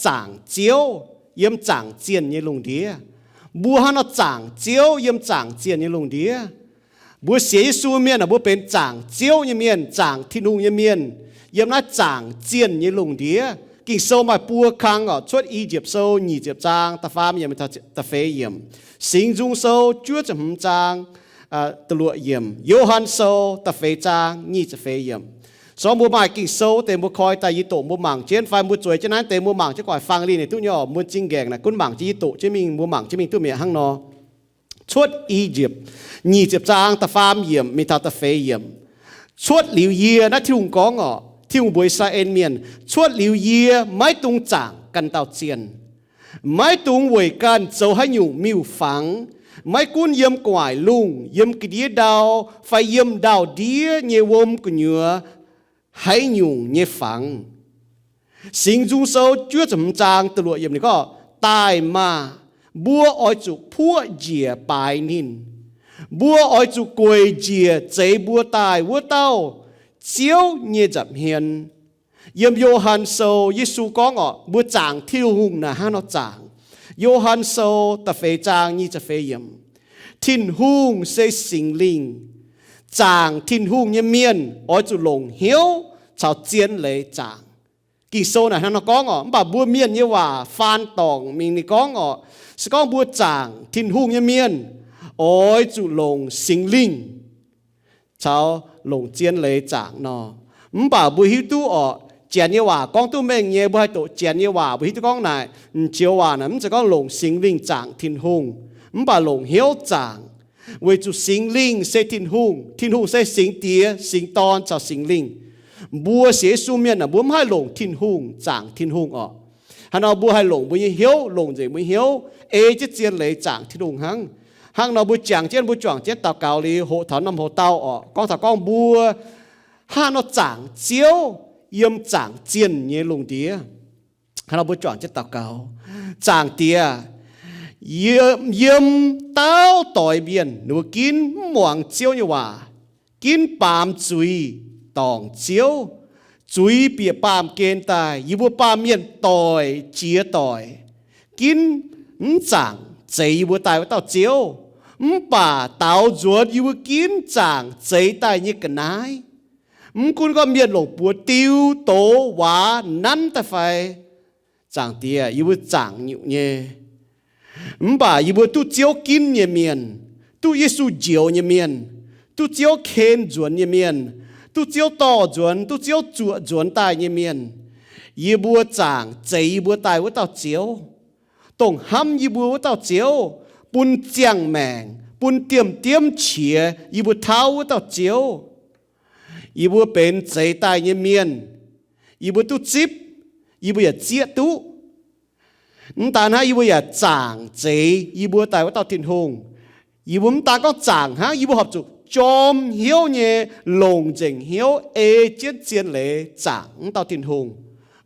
zaangc Ziouv yiem zaangc zienh nyei lungh ndiev. Mbuo hnangv nor zaangc Ziouv yiem zaangc zienh nyei lungh ndiev. Mbuo sienx Yesu mienh aah, mbuo benx zaangc Ziouv nyei mienh, zaangc Tin-Hungh nyei mienh, yiem naaiv zaangc zienh nyei lungh ndiev. Ging-Sou maaih buo kang oc, Cuotv I^yipv Sou nyic ziepc zaang da'faam yiemc, da'feix yiemc, Singx Nzung Sou juov ziepc hmz zaang da'luoqc yiemc, Yo^han Sou da'feix zaang nyic ziepc feix yiemc. Sou mbuo maaih Ging-Sou deix mbuo koi daaih yie doqc mbuo mangc jienv, fai mbuo zueiz jienv naaiv deix mbuo mangc jienv guaic fang lingh ninh duqv nyei oc. Mbuo zingh nqaengc naaic gunv mangc jienv yie doqc jienv mingh, mbuo mangc jienv mingh duqv mi'aqv hnangv nor. Cuotv I^yipv nyic ziepc zaang da'faam yiemc mingh taux da'feix yiemc. Cuotv liuz yie, naaiv Tin-Hungh gorngv oc, Tin-Hungh mbuox I^saa^laa^en Mienh, cuotv liuz yie maiv dungx zaangc ganh dauh zienh, maiv dungx weic ganh zoux haaix nyungc miuc-fangx, maiv gunv yiem gu'nguaaic lungh, yiem ga'ndiev ndau, fai yiem ndau-ndiev nyei wuom gu'nyuoz haaix nyungc nyei fangx. Singx Nzung Sou juov ziepc hmz zaang da'luoqc yiemc ninh gorngv, Daaih maah! Mbuo oix zuqc puoqv njiec baaix ninh. Mbuo oix zuqc gueic njiec zeix mbuo daaih wuov dauh Ziouv nyei nza'hmien. Yiem Yo^han Sou Yesu gorngv oc, mbuo zaangc Tin-Hungh naaic hnangv nor zaangc. Yo^han Sou da'feix zaang nyic ziepc feix yiemc, Tin-Hungh se Singx Lingh. Zaangc Tin-Hungh nyei mienh oix zuqc longc hnyouv caux zien leiz zaangc. Ging-Sou naaic hnangv nor gorngv oc. Mv baac mbuo mienh nyei waac faan dorngc mingh ninh gorngv oc, se gorngv mbuo zaangc Tin-Hungh nyei mienh oix zuqc longc Singx Lingh caux longc zien leiz zaangc nor. Mv baac mbuo hiuv duqv oc, janx nyei waac gorngv duqv mengh nyei, mbuo haih doqc janx nyei waac, mbuo hiuv duqv gorngv naaic, m'joux waac naaic mv zeiz gorngv longc Singx Lingh zaangc Tin-Hungh, mv baac longc hnyouv zaangc. Weic zuqc Singx Lingh se Tin-Hungh, Tin-Hungh se Singx Diex, Singx Dorn caux Singx Lingh. Mbuo sienx Yesu mienh aah, mbuo mv haih longc Tin-Hungh zaangc Tin-Hungh oc. Hnangv nor mbuo haih longc mbuo nyei hnyouv, longc nzengc mbuo nyei hnyouv, ei jienv zien leiz zaangc Tin-Hungh hnangv. Hnangv nor mbuo jangx jienv, mbuo juangc jienv daux gaux liuz hoqc taux norm hoc-dauh oc, gorngv taux gorngv mbuo hnangv nor zaangc Ziouv yiem zaangc zienh nyei lungh ndiev. Hnangv nor mbuo juangc jienv daux gaux. Zaangc Diex, yiem, yiem dauh doix mienh ninh mbuo ginv mv muangx Ziouv nyei waac, ginv baamz zuiz dorngc Ziouv. Zuiz bieqc baamh gen daaih, yie mbuo baamh mienh doic jiex doic, ginv mv zaangc zeix yie mbuo daaih wuov dauh Ziouv. Mv baac daaux nzuonx yie mbuo ginv zaangc zeix daaih nyei ga'naaiv. Mv gunv gorngv mienh longc buoz diu, doz, waac nanv daaih fai, Zaangc Diex, yie mbuo zaangc nyungc nyei. Mv baac yie mbuo duqv Ziouv ginv nyei mienh, duqv Yesu njoux nyei mienh, duqv Ziouv ken nzuonx nyei mienh, duqv Ziouv dorh nzuonx, duqv Ziouv zuoqc nzuonx daaih nyei mienh, yie mbuo zaangc zeix yie mbuo daaih wuov dauh Ziouv, dongh hnamv yie mbuo wuov dauh Ziouv, bun ziangh maengc, bun diemv-diemv qiex yie mbuo tauv wuov dauh Ziouv. Yie mbuo benx zeix daaih nyei mienh. Yie mbuo duqv zipv, yie mbuo yaac zieqv duqv. Mv daan hnangv, yie mbuo yaac zaangc zeix yie mbuo daaih wuov dauh Tin-Hungh. Yie mbuo mv daan gorngv zaangc hnangv, yie mbuo horpc zuqc jorm hnyouv nyei, longc nzengc hnyouv ei jienv zien leiz zaangc wuov dauh Tin-Hungh,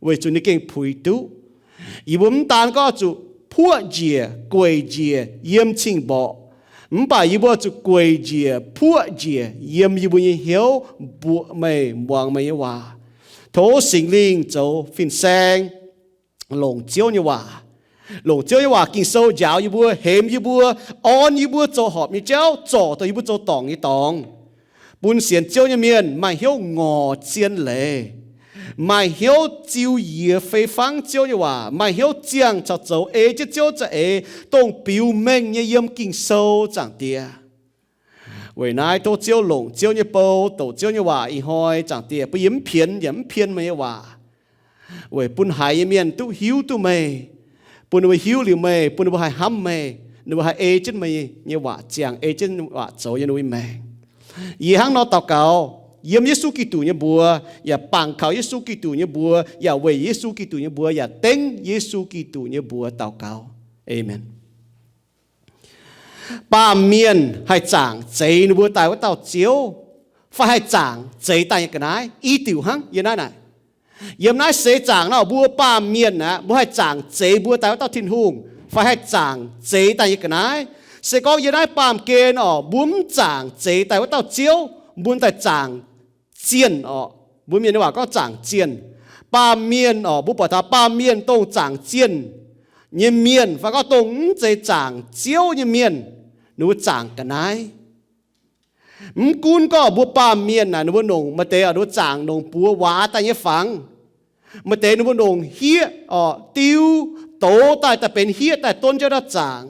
weic zuqc ninh gengh puix duqv. Yie mbuo mv daan gorngv zuqc puoqv njiec, gueic njiec yiem cing-mborqc, mv baac yie mbuo zuqc gueic njiec, puoqv njiec yiem yie mbuo nyei hnyouv mbuoqc meih, muangx meih nyei waac. Tov Singx Lingh zoux fin-saeng longc Ziouv nyei waac, longc Ziouv nyei waac Ging-Sou njaaux yie mbuo, hemx yie mbuo, orn yie mbuo zoux horpc nyei jauv, zorc dongh yie mbuo zoux dorngc nyei dorngx, bun sienx Ziouv nyei mienh maaih hnyouv ngorc zien leiz, maaih hnyouv ziux yie fei fangv Ziouv nyei waac, maaih hnyouv ziangh caux zoux ei jienv Ziouv za'eix, dongh biux mengh nyei yiem Ging-Sou, Zaangc Diex. Weic naaiv tov Ziouv longc Ziouv nyei bou, douc Ziouv nyei waac ih hnoi, Zaangc Diex, bun yie mv pienx yaac mv pien meih nyei waac, weic bun haiz nyei mienh duqv hiuv duqv meih, bun ninh mbuo hiuv liuz meih, bun ninh mbuo haih hnamv meih, ninh mbuo haih ei jienv meih nyei waac ziangh, ei jienv waac zoux yiem ninh mbuo nyei maengc. Yie hnangv nor daux gaux yiem Yesu Giduc nyei mbuox, yaac bangc kaux Yesu Giduc nyei mbuox, yaac weic Yesu Giduc nyei mbuox, yaac dengv Yesu Giduc nyei mbuox daux gaux. Aamen. Baamh mienh haih zaangc zeix ninh mbuo daaih wuov dauh Ziouv, fai haih zaangc zeix daaih nyei ga'naaiv? I diuc hnangv yiem naaiv naaic. Yiem naaiv seix zaangc nor, mbuo baamh mienh aqv, mbuo haih zaangc zeix mbuo daaih wuov dauh Tin-Hungh, fai haih zaangc zeix daaih nyei ga'naaiv? Se gorngv yiem naaiv baamh gen orqc, mbuo mv zaangc zeix daaih wuov dauh Ziouv, mbuo daaih zaangc zienh orqc. Mbuo mienh nyei waac gorngv zaangc zienh. Baamh mienh oc, mbuo buatc taux baamh mienh dongh zaangc zienh nyei mienh fai gorngv dongh mv zeiz zaangc Ziouv nyei mienh, ninh mbuo zaangc ga'naaiv. Mv gunv gorngv mbuo baamh mienh naaic ninh mbuo nongc maaih deix oc, ninh mbuo zaangc nongc buoz waac daaih nyei fangx. Maaih deix ninh mbuo nongc hieqv oc, diu, douz daaih, daaih benx hieqv daaih donv jienv ndau zaangc.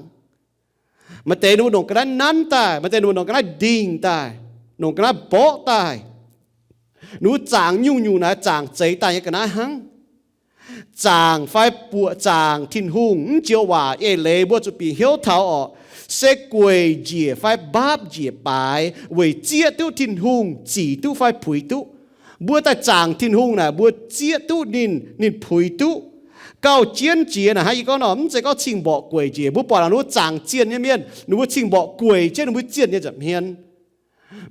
Maaih deix ninh mbuo nongc ga'naaiv nanv daaih, maaih deix ninh mbuo nongc ga'naaiv ndingh daaih, nongc ga'naaiv mborqv daaih. Ninh mbuo zaangc nyungc-nyungc naaic zaangc zeix daaih nyei ga'naaiv hnangv. Zaangc fai buoqc zaangc Tin-Hungh mv joux waac eix leiz mbuo zuqc bieqc hnyouv taux oc, se gueic njiec fai mbaapv njiec baaix weic zieqv duqv Tin-Hungh zic duqv fai puix duqv. Mbuo daaih zaangc Tin-Hungh naaic mbuo zieqv duqv ninh, ninh puix duqv. Gauh jienv jiex naaic hnangv yie gorngv nor, mv zeiz gorngv cing-mborqc gueic njiec. Mbuo buatc ninh mbuo zaangc zienh nyei mienh, ninh mbuo cing-mborqc gueic jienv ninh mbuo zienh nyei nza'hmien.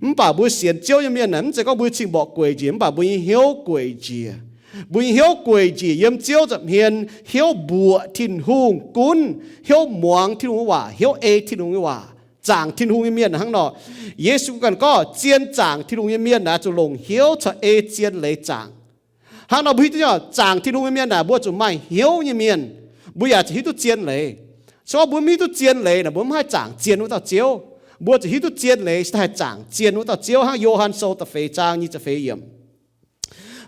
Mv baac mbuo sienx Ziouv nyei mienh naaic, mv zeiz gorngv mbuo cing-mborqc gueic njiec, mv baac mbuo nyei hnyouv gueic njiec. Mbuo nyei hnyouv gueic njiec yiem Ziouv nza'hmien, hnyouv mbuoqc Tin-Hungh gunv, hnyouv muangx Tin-Hungh nyei waac, hnyouv ei Tin-Hungh nyei waac. Zaangc Tin-Hungh nyei mienh hnangv nor. Yesu ganh gorngv zien zaangc Tin-Hungh nyei mienh naaic zuqc longc hnyouv caux ei zien leiz zaangc. Hnangv nor mbuo hiuv duqv nyei, zaangc Tin-Hungh nyei mienh naaic mbuo zuqc maaih hnyouv nyei mienh, mbuo yaac zuqc hiuv duqv zien leiz. Se gorngv mbuo mv hiuv duqv zien leiz naaic, mbuo mv haih zaangc zien wuov dauh Ziouv. Mbuo zuqc hiuv duqv zien leiz se haih zaangc zien wuov dauh Ziouv hnangv. Yo^han Sou da'feix zaang nyic ziepc feix yiemc.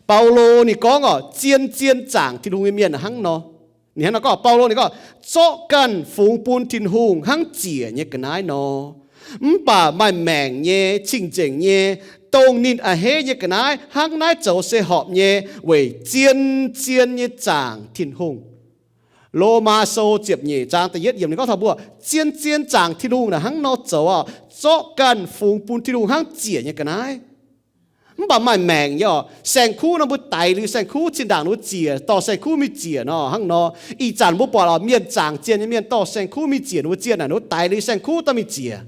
Baulo ninh gorngv oc, zien-zien zaangc Tin-Hungh nyei mienh hnangv nor. Ninh hnangv nor gorngv, Baulo ninh gorngv, zorqv ganh fungx bun Tin-Hungh hnangv ziec nyei ga'naaiv nor. Mv baac maaih maengc nyei, cing-nzengc nyei, dongh ninh a'hneiv nyei ga'naaiv hnangv naaiv zoux se horpc nyei weic zien-zien nyei zaangc Tin-Hungh. Lomaa Sou ziepc nyeic zaang da'yietv yiemc ninh gorngv taux mbuo, zien-zien zaangc Tin-Hungh naaic hnangv nor zoux oc, zorqv ganh fungx bun Tin-Hungh hnangv ziec nyei ga'naaiv. Mv baac maaih maengc nyei oc. Saeng-kuv nor mbuo daix liuz saeng-kuv, zinh ndaangc ninh mbuo ziec, dorh saeng-kuv mingh ziec nor hnangv nor. Ih zanc mbuo buatc oc, mienh zaangc zienh nyei mienh dorh saeng-kuv mingh ziec, ninh mbuo zienh naaic ninh mbuo daix liuz saeng-kuv daaih mingh ziec.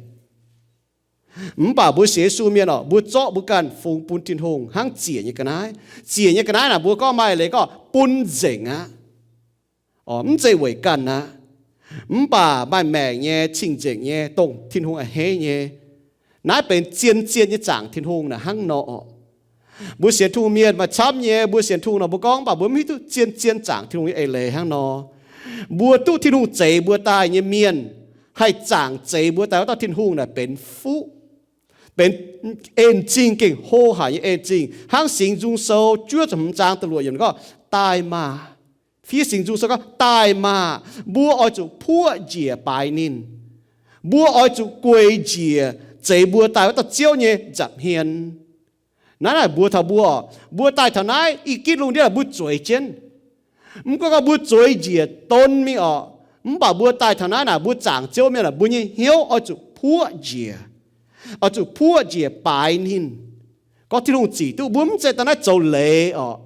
Mv baac mbuo sienx Yesu mienh oc, mbuo zorqv mbuo ganh fungx bun Tin-Hungh hnangv ziec nyei ga'naaiv. Ziec nyei ga'naaiv naaic mbuo gorngv maaih leiz gorngv bun nzengc aqv. Mv zeiz weic ganh aqv. Mv baac maaih maengc nyei, cing-nzengc nyei, dongh Tin-Hungh a'hneiv nyei. Naaiv benx zien-zien nyei zaangc Tin-Hungh naaic hnangv nor oc. Mbuo sienx Tin-Hungh mienh maaih camv nyei, mbuo sienx Tin-Hungh nor mbuo gorngv, mv baac mbuo mv hiuv duqv zien-zien zaangc Tin-Hungh nyei eix leiz hnangv nor. Mbuo duqv Tin-Hungh zeix mbuo daaih nyei mienh haih zaangc zeix mbuo daaih wuov dauh Tin-Hungh naaic benx fuqv, benx en zingh, gengh hlo haic nyei en zingh. Hnangv Singx Nzung Sou juov ziepc hmz zaang da'luoqc yiemc gorngv, daaih maah! Fiev Singx Nzung Sou gorngv, daaih maah! Mbuo oix zuqc puoqv njiec baaix ninh. Mbuo oix zuqc gueic njiec zeix mbuo daaih wuov dauh Ziouv nyei nza'hmien. Naaiv naaic mbuox taux mbuo oc, mbuo daaih taux naaiv i gitv lungh ndiev naaic mbuo zueiz jienv. Mv gunv gorngv mbuo zueiz njiec don mingh oc, mv baac mbuo daaih taux naaiv naaic mbuo zaangc Ziouv mienh aah, mbuo nyei hnyouv oix zuqc puoqv njiec, oix zuqc puoqv njiec baaix ninh. Gorngv Tin-Hungh zic duqv, mbuo mv zeiz daaih naaiv zoux leiz oc.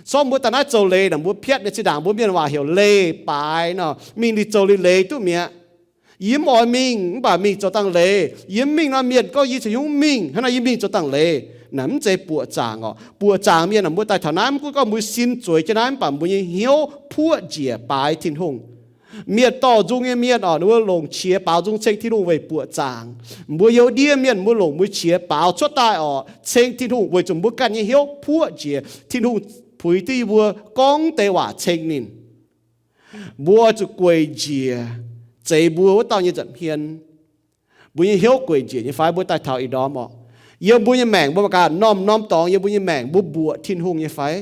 Corc mbuo daaih naaiv zoux leiz naaic, mbuo piatv nyei zinh ndaangc mbuo mienh waac heuc leih baaix nor, mingh liuz zoux liuz leiz duqv mi'aqv. Yie mv oix mingh, mv baac mingh zoux dangh leiz. Yie mv mingh nor, mienh gorngv yie caux hnyouv mingh, hnangv naaiv yie mingh zoux dangh leiz. Naaic mv zeiz buoqc zaangc oc. Buoqc zaangc mienh naaic, mbuo daaih taux naaiv mv gunv gorngv mbuo sin zueiz jienv naaiv, mv baac mbuo nyei hnyouv puoqv njiec baaix Tin-Hungh. Mienh dorh nzung nyei mienh oc, ninh mbuo longc qiex baaux nzung ceng Tin-Hungh weic buoqc zaangc. Mbuo youz ndiev mienh mbuo longc mbuo qiex baaux cuotv daaih oc, ceng Tin-Hungh weic zuqc mbuo ganh nyei hnyouv puoqv njiec. Tin-Hungh puix duqv yie mbuo gorngv deix waac ceng ninh. Mbuo oix zuqc gueic njiec zeix mbuo wuov dauh nyei nza'hmien. Mbuo nyei hnyouv gueic njiec nyei fai? Mbuo daaih taux ih ndorm oc, yiem mbuo nyei maengc mbuo mangc gaax, norm-norm dorngx yiem mbuo nyei maengc mbuo mbuoqc Tin-Hungh nyei fai?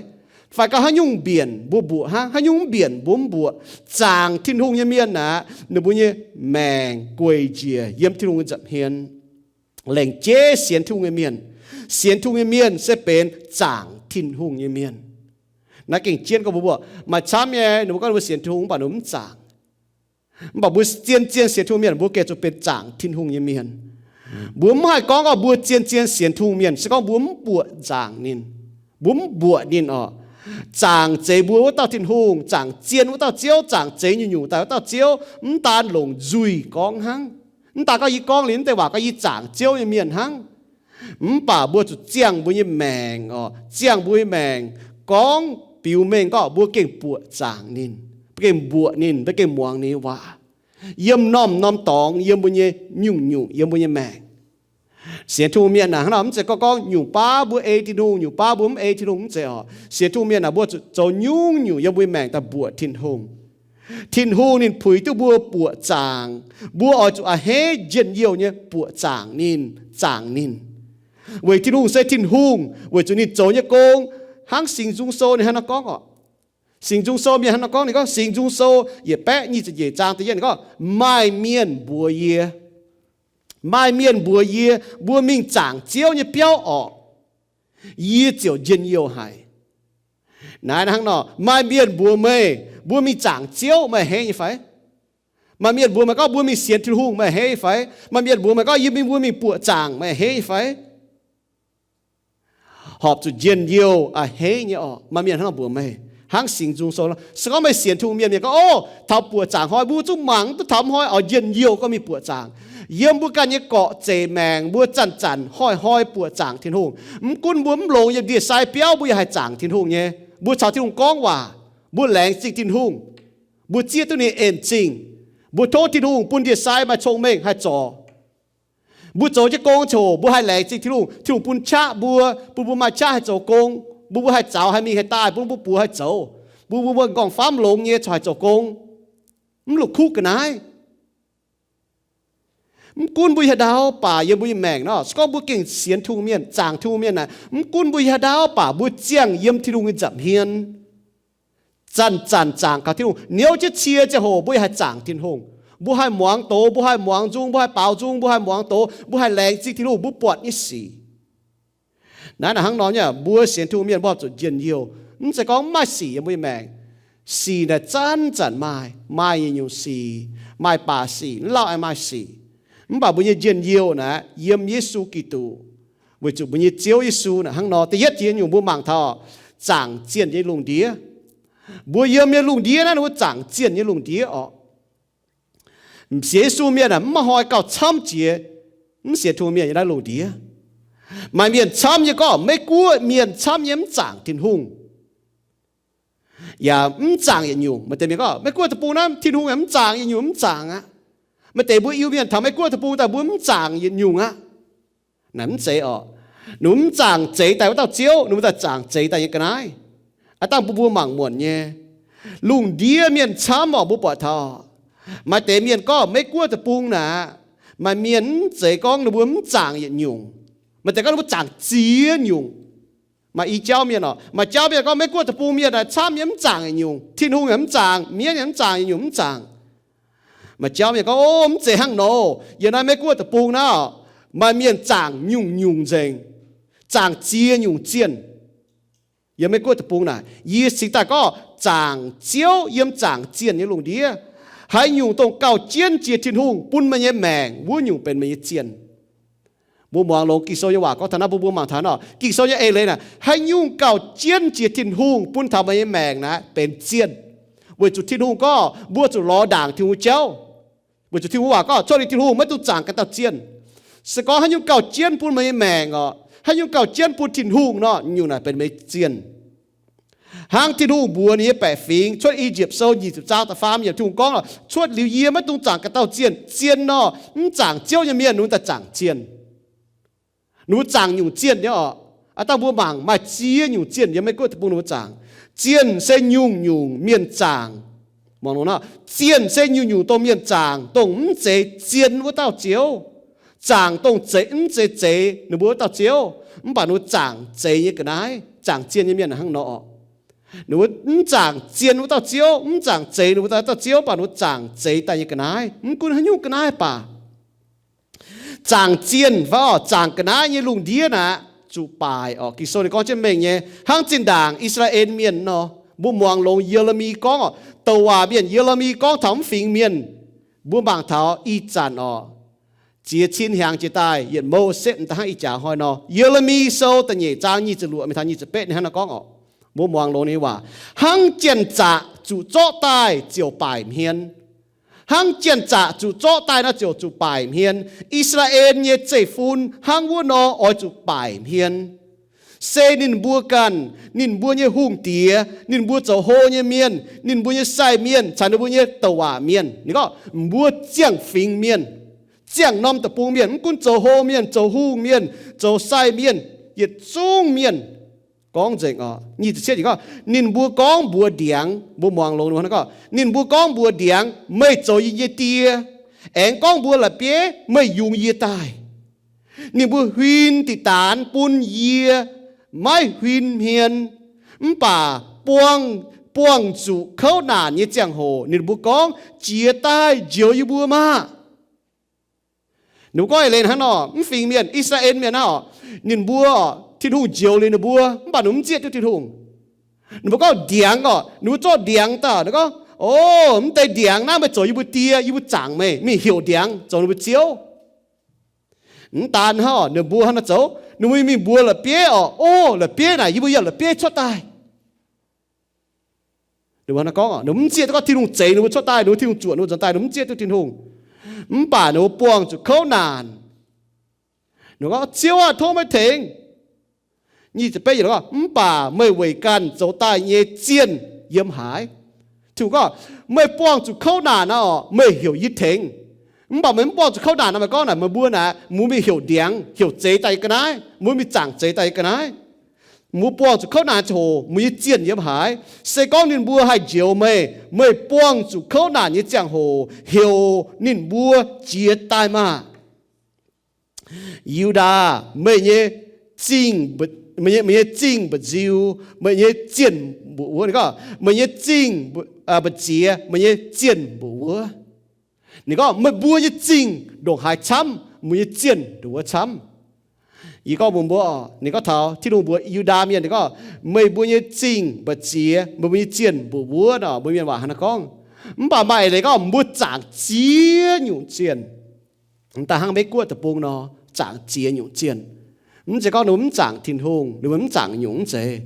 Fai gorngv haaix nyungc mbienc mbuo mbuoqc hnangv, haaix nyungc mv mbienc mbuo mv mbuoqc. Zaangc Tin-Hungh nyei mienh aeqv, ninh mbuo nyei maengc gueic njiec yiem Tin-Hungh nyei nza'hmien. Lengc jeiv sienx Tin-Hungh nyei mienh, sienx Tin-Hungh nyei mienh se benx zaangc Tin-Hungh nyei mienh. Naaiv gengh jienv gorngv mbuo mbuoqc maaih camv nyei, ninh mbuo gorngv ninh mbuo sienx Tin-Hungh mv baac ninh mbuo mv zaangc. Mv baac mbuo zien-zien sienx Tin-Hungh mienh, mbuo gengh zuqc benx zaangc Tin-Hungh nyei mienh. Mbuo mv haih gorngv gorngv mbuo zien-zien sienx Tin-Hungh mienh se gorngv mbuo mv mbuoqc zaangc ninh, mbuo mv mbuoqc ninh oc. Zaangc zeix mbuo wuov dauh Tin-Hungh, zaangc zien wuov dauh Ziouv, zaangc zeix nyungc-nyungc daaih wuov dauh Ziouv, mv daan longc nzuih gorngv hnangv. Mv daan gorngv yie gorngv liuz mv deix waac gorngv yie zaangc Ziouv nyei mienh hnangv. Mv baac mbuo zuqc ziangh mbuo nyei maengc oc, ziangh mbuo nyei maengc gorngv biux mengh gorngv mbuo gengh buoqc zaangc ninh, mbuo gengh mbuoqc ninh, mbuo gengh muangx ninh nyei waac. Yiem norm-norm dorngx, yiem mbuo nyei nyungc-nyungc, yiem mbuo nyei maengc. Sienx Tin-Hungh mienh naaic hnangv nor, mv zeiz gorngv gorngv nyungc baav mbuo ei Tin-Hungh, nyungc baav mbuo mv ei Tin-Hungh, mv zeiz oc. Sienx Tin-Hungh mienh naaic mbuo zuqc zoux nyungc-nyungc yiem mbuo nyei maengc daaih mbuoqc Tin-Hungh. Tin-Hungh ninh puix duqv mbuo buoqc zaangc, mbuo oix zuqc a'hneiv njien-youh nyei buoqc zaangc ninh, zaangc ninh. Weic Tin-Hungh se Tin-Hungh, weic zuqc ninh zoux nyei gong hnangv Singx Nzung Sou ninh hnangv nor gorngv oc. Singx Nzung Sou mienh hnangv nor gorngv, ninh gorngv, Singx Nzung Sou yietc baeqv nyic ziepc nyeic zaang da'yietv ninh gorngv, Maaih mienh mbuox yie, maaih mienh mbuox yie, mbuo mingh zaangc Ziouv nyei biauv orqc, yie ziouc njien-youh haic. Naaiv hnangv nor, maaih mienh mbuox meih, mbuo mingh zaangc Ziouv, meih a'hneiv nyei fai? Maaih mienh mbuox meih gorngv mbuo mingh sienx Tin-Hungh, meih a'hneiv nyei fai? Maaih mienh mbuox meih gorngv yie mingh, mbuo mingh buoqc zaangc, meih a'hneiv nyei fai? Horpc zuqc njien-youh a'hneiv nyei orqc. Maaih mienh hnangv nor mbuox meih, hnangv Singx Nzung Sou nor. Se gorngv meih sienx Tin-Hungh mienh, mienh gorngv, Ov, taux buoqc zaangc hnoi, mbuo zungv mangc duqv taux mv hnoi oix njien-youh gorngv mingh buoqc zaangc. Yiem mbuo ganh nyei gorqv-zeic maengc, mbuo zanc-zanc hnoi-hnoi buoqc zaangc Tin-Hungh. Mv gunv mbuo mv longx yiem ndie-sai biauv, mbuo yaac haih zaangc Tin-Hungh nyei. Mbuo caux Tin-Hungh gorngv waac, mbuo laengz zingh Tin-Hungh, mbuo zieqv duqv ninh en zingh, mbuo tov Tin-Hungh bun ndie-sai maaih cong-mengh haih zorc. Mbuo zoux jienv gong ziouc mbuo haih laengz zingh Tin-Hungh, Tin-Hungh bun qaqv mbuo, bun mbuo maaih qaqv haih zoux gong, mbuo mbuo haih zaux haih mingh haih daaih, bun mbuo buoz haih zoux, bun mbuo nqorngv-famv longx nyei corc haih zoux gong. Mv la'kuqv ga'naaiv. Mv gunv mbuo hieh ndau baac yiem mbuo nyei maengc nor, se gorngv mbuo gengh sienx Tin-Hungh mienh, zaangc Tin-Hungh mienh naaic, mv gunv mbuo hieh ndau baac mbuo ziangh yiem Tin-Hungh nyei nza'hmien, zanc-zanc zaangc kaux Tin-Hungh. Niouv jienv cie ziangh hoc mbuo yaac haih zaangc Tin-Hungh. Mbuo haih muangx doz, mbuo haih muangx nzung, mbuo haih baaux nzung, mbuo haih muangx doz, mbuo haih laengz zingh Tin-Hungh, mbuo buatc nyei sic. Naaiv naaic hnangv nor nyei, mbuo sienx Tin-Hungh mienh mbuo zuqc njien-youh. Mv zeiz gorngv mv maaih sic yiem mbuo nyei maengc. Sic naaic zanc-zanc maaih, maaih nyungc-nyungc sic, maaih baac sic, mv lauh aengx maaih sic. Mv baac mbuo nyei njien-youh naaic yiem Yesu Giduc, weic zuqc mbuo nyei Ziouv Yesu naaic hnangv nor. Da'yietv jiex nyungc mbuo mangc taux zaangc zienh nyei lungh ndiev. Mbuo yiem nyei lungh ndiev naaiv ninh mbuo zaangc zienh nyei lungh ndiev orqc. Sienx Yesu mienh aah, mv maaih hnoi gauh camv jiex mv sienx Tin-Hungh mienh yiem naaiv lungh ndiev. Maaih mienh camv nyei gorngv Meiv-Guoqv mienh camv nyei mv zaangc Tin-Hungh, yaac mv zaangc yietc nyungc. Maaih deix mienh gorngv Meiv-Guoqv deic-bung naaiv Tin-Hungh yaac mv zaangc yietc nyungc, mv zaangc aqv. Maaih deix mbuo Iu-Mienh taux Meiv-Guoqv deic-bung daaih mbuo mv zaangc yietc nyungc aqv. Naaic mv zeiz orqc. Ninh mbuo mv zaangc zeix daaih wuov dauh Ziouv, ninh mbuo daaih zaangc zeix daaih nyei ga'naaiv. Aav dangh mbuo mbuo mangc muonc nyei, lungh ndiev mienh camv orqc, mbuo buatc taux maaih deix mienh gorngv Meiv-Guoqv deic-bung naaic, maaih mienh mv zeiz gorngv ninh mbuo mv zaangc yietc nyungc. Maaih deix gorngv ninh mbuo zaangc ziex nyungc. Maaih i jauv mienh orqc, maaih jauv mienh gorngv Meiv-Guoqv deic-bung mienh naaic camv nyei mv zaangc yietc nyungc, Tin-Hungh yaac mv zaangc, mienv yaac mv zaangc yietc nyungc, mv zaangc. Maaih jauv mienh gorngv, Ov, mv zeiz hnangv nor. Yiem naaiv Meiv-Guoqv deic-bung naaiv orqc, maaih mienh zaangc nyungc-nyungc nzengc, zaangc ziex nyungc zienh. Yiem Meiv-Guoqv deic-bung naaic, yie cingx daaih gorngv zaangc Ziouv yiem zaangc zienh nyei lungh ndiev. Haaix nyungc dongh gauh jienv jiex Tin-Hungh bun meih nyei maengc, wuov nyungc benx meih nyei zienh. Mbuo muangx longx Ging-Sou nyei waac gorngv taux naaiv, mbuo mbuo mangc taux naaiv, Ging-Sou nyei eix leiz naaic, haaix nyungc gauh jienv jiex Tin-Hungh bun taux meih nyei maengc naaic benx zienh. Weic zuqc Tin-Hungh gorngv mbuo zuqc lorz ndaangc Tin-Hungh jauv. Weic zuqc Tin-Hungh waac gorngv cuotv liuz Tin-Hungh maiv dungx zaangc ganh dauh zienh. Se gorngv haaix nyungc gauh jienv bun meih nyei maengc orqc, haaix nyungc gauh jienv bun Tin-Hungh nor, nyungc naaic benx meih nyei zienh. Hnangv Tin-Hungh mbuox ninh nyei baeqc fingx, Cuotv I^yipv Sou nyic ziepc zaang da'faam yiemc, Tin-Hungh gorngv, Cuotv liuz yie maiv dungx zaangc ganh dauh zienh. Zienh nor, mv zaangc Ziouv nyei mienh ninh mbuo daaih zaangc zienh. Ninh mbuo zaangc nyungc zienh nyei orqc. Aav dangh mbuo mangc maaih ziex nyungc zienh yiem Meiv-Guoqv deic-bung ninh mbuo zaangc. Zienh se nyungc-nyungc mienh zaangc. Muangx longx nor, zienh se nyungc-nyungc dongh mienh zaangc, dongh mv zeiz zien wuov dauh Ziouv. Zaangc dongh zeiz, mv zeiz zeix ninh mbuo wuov dauh Ziouv, mv baac ninh mbuo zaangc zeix nyei ga'naaiv. Zaangc zienh nyei mienh hnangv nor orqc. Ninh mbuo mv zaangc zien wuov dauh Ziouv, mv zaangc zeix ninh mbuo dauh Ziouv, mv baac ninh mbuo zaangc zeix daaih nyei ga'naaiv, mv gunv haaix nyungc ga'naaiv baac. Zaangc zienh fai orqc, zaangc ga'naaiv nyei lungh ndiev naaic zuqc baaic orqc. Ging-Sou ninh gorngv jienv mengh nyei, hnangv zinh ndaangc I^saa^laa^en Mienh nor. Mbuo muangx longx Ye^le^mi gorngv orqc, douc waac mienh Ye^le^mi gorngv taux mv fingx mienh. Mbuo mangc taux ih zanc orqc, ziex cin hnyangx jiex daaih, yietc mouv setv da'hnangv ih jaax hnoi nor. Ye^le^mi Sou da'nyeic zaang nyic ziepc luoqc mingh taux nyic ziepc betv ninh hnangv naaiv gorngv orqc. Mbuo muangx longx ninh nyei waac, hnangv janx-zaqc zuqc zorqv daaih ziouc baaic hmien. Hnangv janx-zaqc zuqc zorqv daaih nor ziouc zuqc baaic hmien. I^saa^laa^en nyei zeiv-fun hnangv wuov nor oix zuqc baaic hmien. Se ninh mbuo ganh, ninh mbuo nyei hungh diex, ninh mbuo zoux hlo nyei mienh, ninh mbuo nyei sai mienh caux ninh mbuo nyei douc waac mienh, ninh gorngv mbuo ziangh fingx mienh, Ziangh norm deic-bung mienh, mv gunv zoux hlo mienh, zoux hungh mienh, zoux sai mienh, yietc zungv mienh gorngv nzengc oc. Nyic ziepc cietv gorngv, ninh mbuo gorngv mbuox ndiangx, mbuo muangx longx ninh gorngv, ninh mbuo gorngv mbuox ndiangx, meih zoux yie nyei die, aengx gorngv mbuox la'bieiv, meih yungz yie daaih. Ninh mbuo huin diqc daanx bun yie, maiv huin hmien. Mv baac buangh, buangh zuqc kouv naanc nyei ziangh hoc ninh mbuo gorngv, jiex daaih njoux yie mbuo maah! Ninh mbuo gorngv eix leiz hnangv nor, mv fingx mienh, I^saa^laa^en mienh naaiv oc, ninh mbuo, Tin-Hungh njoux liuz ninh mbuo, mv baac ninh mbuo mv zieqv duqv Tin-Hungh. Ninh mbuo gorngv ndiangx oc, ninh mbuo zorqv ndiangx daaih, ninh gorngv, O, mv deix ndiangx naaiv meih zoux yie mbuo die, yie mbuo zaangc meih, mingh heuc ndiangx zoux ninh mbuo ziouv. Mv daan hnangv, ninh mbuo hnangv naaiv zoux, ninh mbuo mingh mbuox la'bieiv oc, O, la'bieiv naaic, yie mbuo yiem la'bieiv cuotv daaih. Ninh mbuo hnangv naaiv gorngv, ninh mbuo mv zieqv duqv gorngv Tin-Hungh zeix ninh mbuo cuotv daaih, ninh mbuo Tin-Hungh zuotc ninh mbuo nzuonx daaih, ninh mbuo mv zieqv duqv Tin-Hungh. Mv baac ninh mbuo buangh zuqc kouv naanc. Ninh gorngv, Ziouv aah, tov meih tengx. Nyic ziepc betv yiemc gorngv, Mv baac meih weic ganh zoux daaih nyei zienh yiem haaix? Tin-Hungh gorngv, Meih buangh zuqc kouv naanc nor, meih heuc yie tengx. Mv baac meih mv buangh zuqc kouv naanc nor, meih gorngv naaic meih mbuo naaic, mbuo mingh heuc ndiangx, heuc zeix daaih yie ga'naaiv, mbuo mingh zaangc zeix daaih yie ga'naaiv. Mbuo buangh zuqc kouv naanc ziangh hoc, mbuo nyei zienh yiem haaix? Se gorngv ninh mbuo haih njoux meih, meih buangh zuqc kouv naanc nyei ziangh hoc heuc ninh mbuo jiez daaih maah! Yu^ndaa, meih nyei zingh, meih nyei zingh mba'nziu, meih nyei zienh mbuoqc wuov. Ninh gorngv, Meih nyei zingh mba'ziex, meih nyei zienh mbuoqc wuov. Ninh gorngv, Meih mbuo nyei zingh ndongc haaix camv, mbuo nyei zienh ndongc wuov camv. Yie gorngv mbuox mbuo, ninh gorngv taux Tin-Hungh mbuox Yu^ndaa mienh, ninh gorngv, Meih mbuo nyei zingh mba'ziex, meih mbuo nyei zienh mbuoqc wuov nor, mbuo mienh waac hnangv naaiv gorngv. Mv baac maaih eix leiz gorngv mbuo zaangc ziex nyungc zienh. Mv daaih hnangv Meiv-Guoqv deic-bung nor, zaangc ziex nyungc zienh. Mv zeiz gorngv ninh mbuo mv zaangc Tin-Hungh, ninh mbuo mv zaangc nyungc, mv zeiz.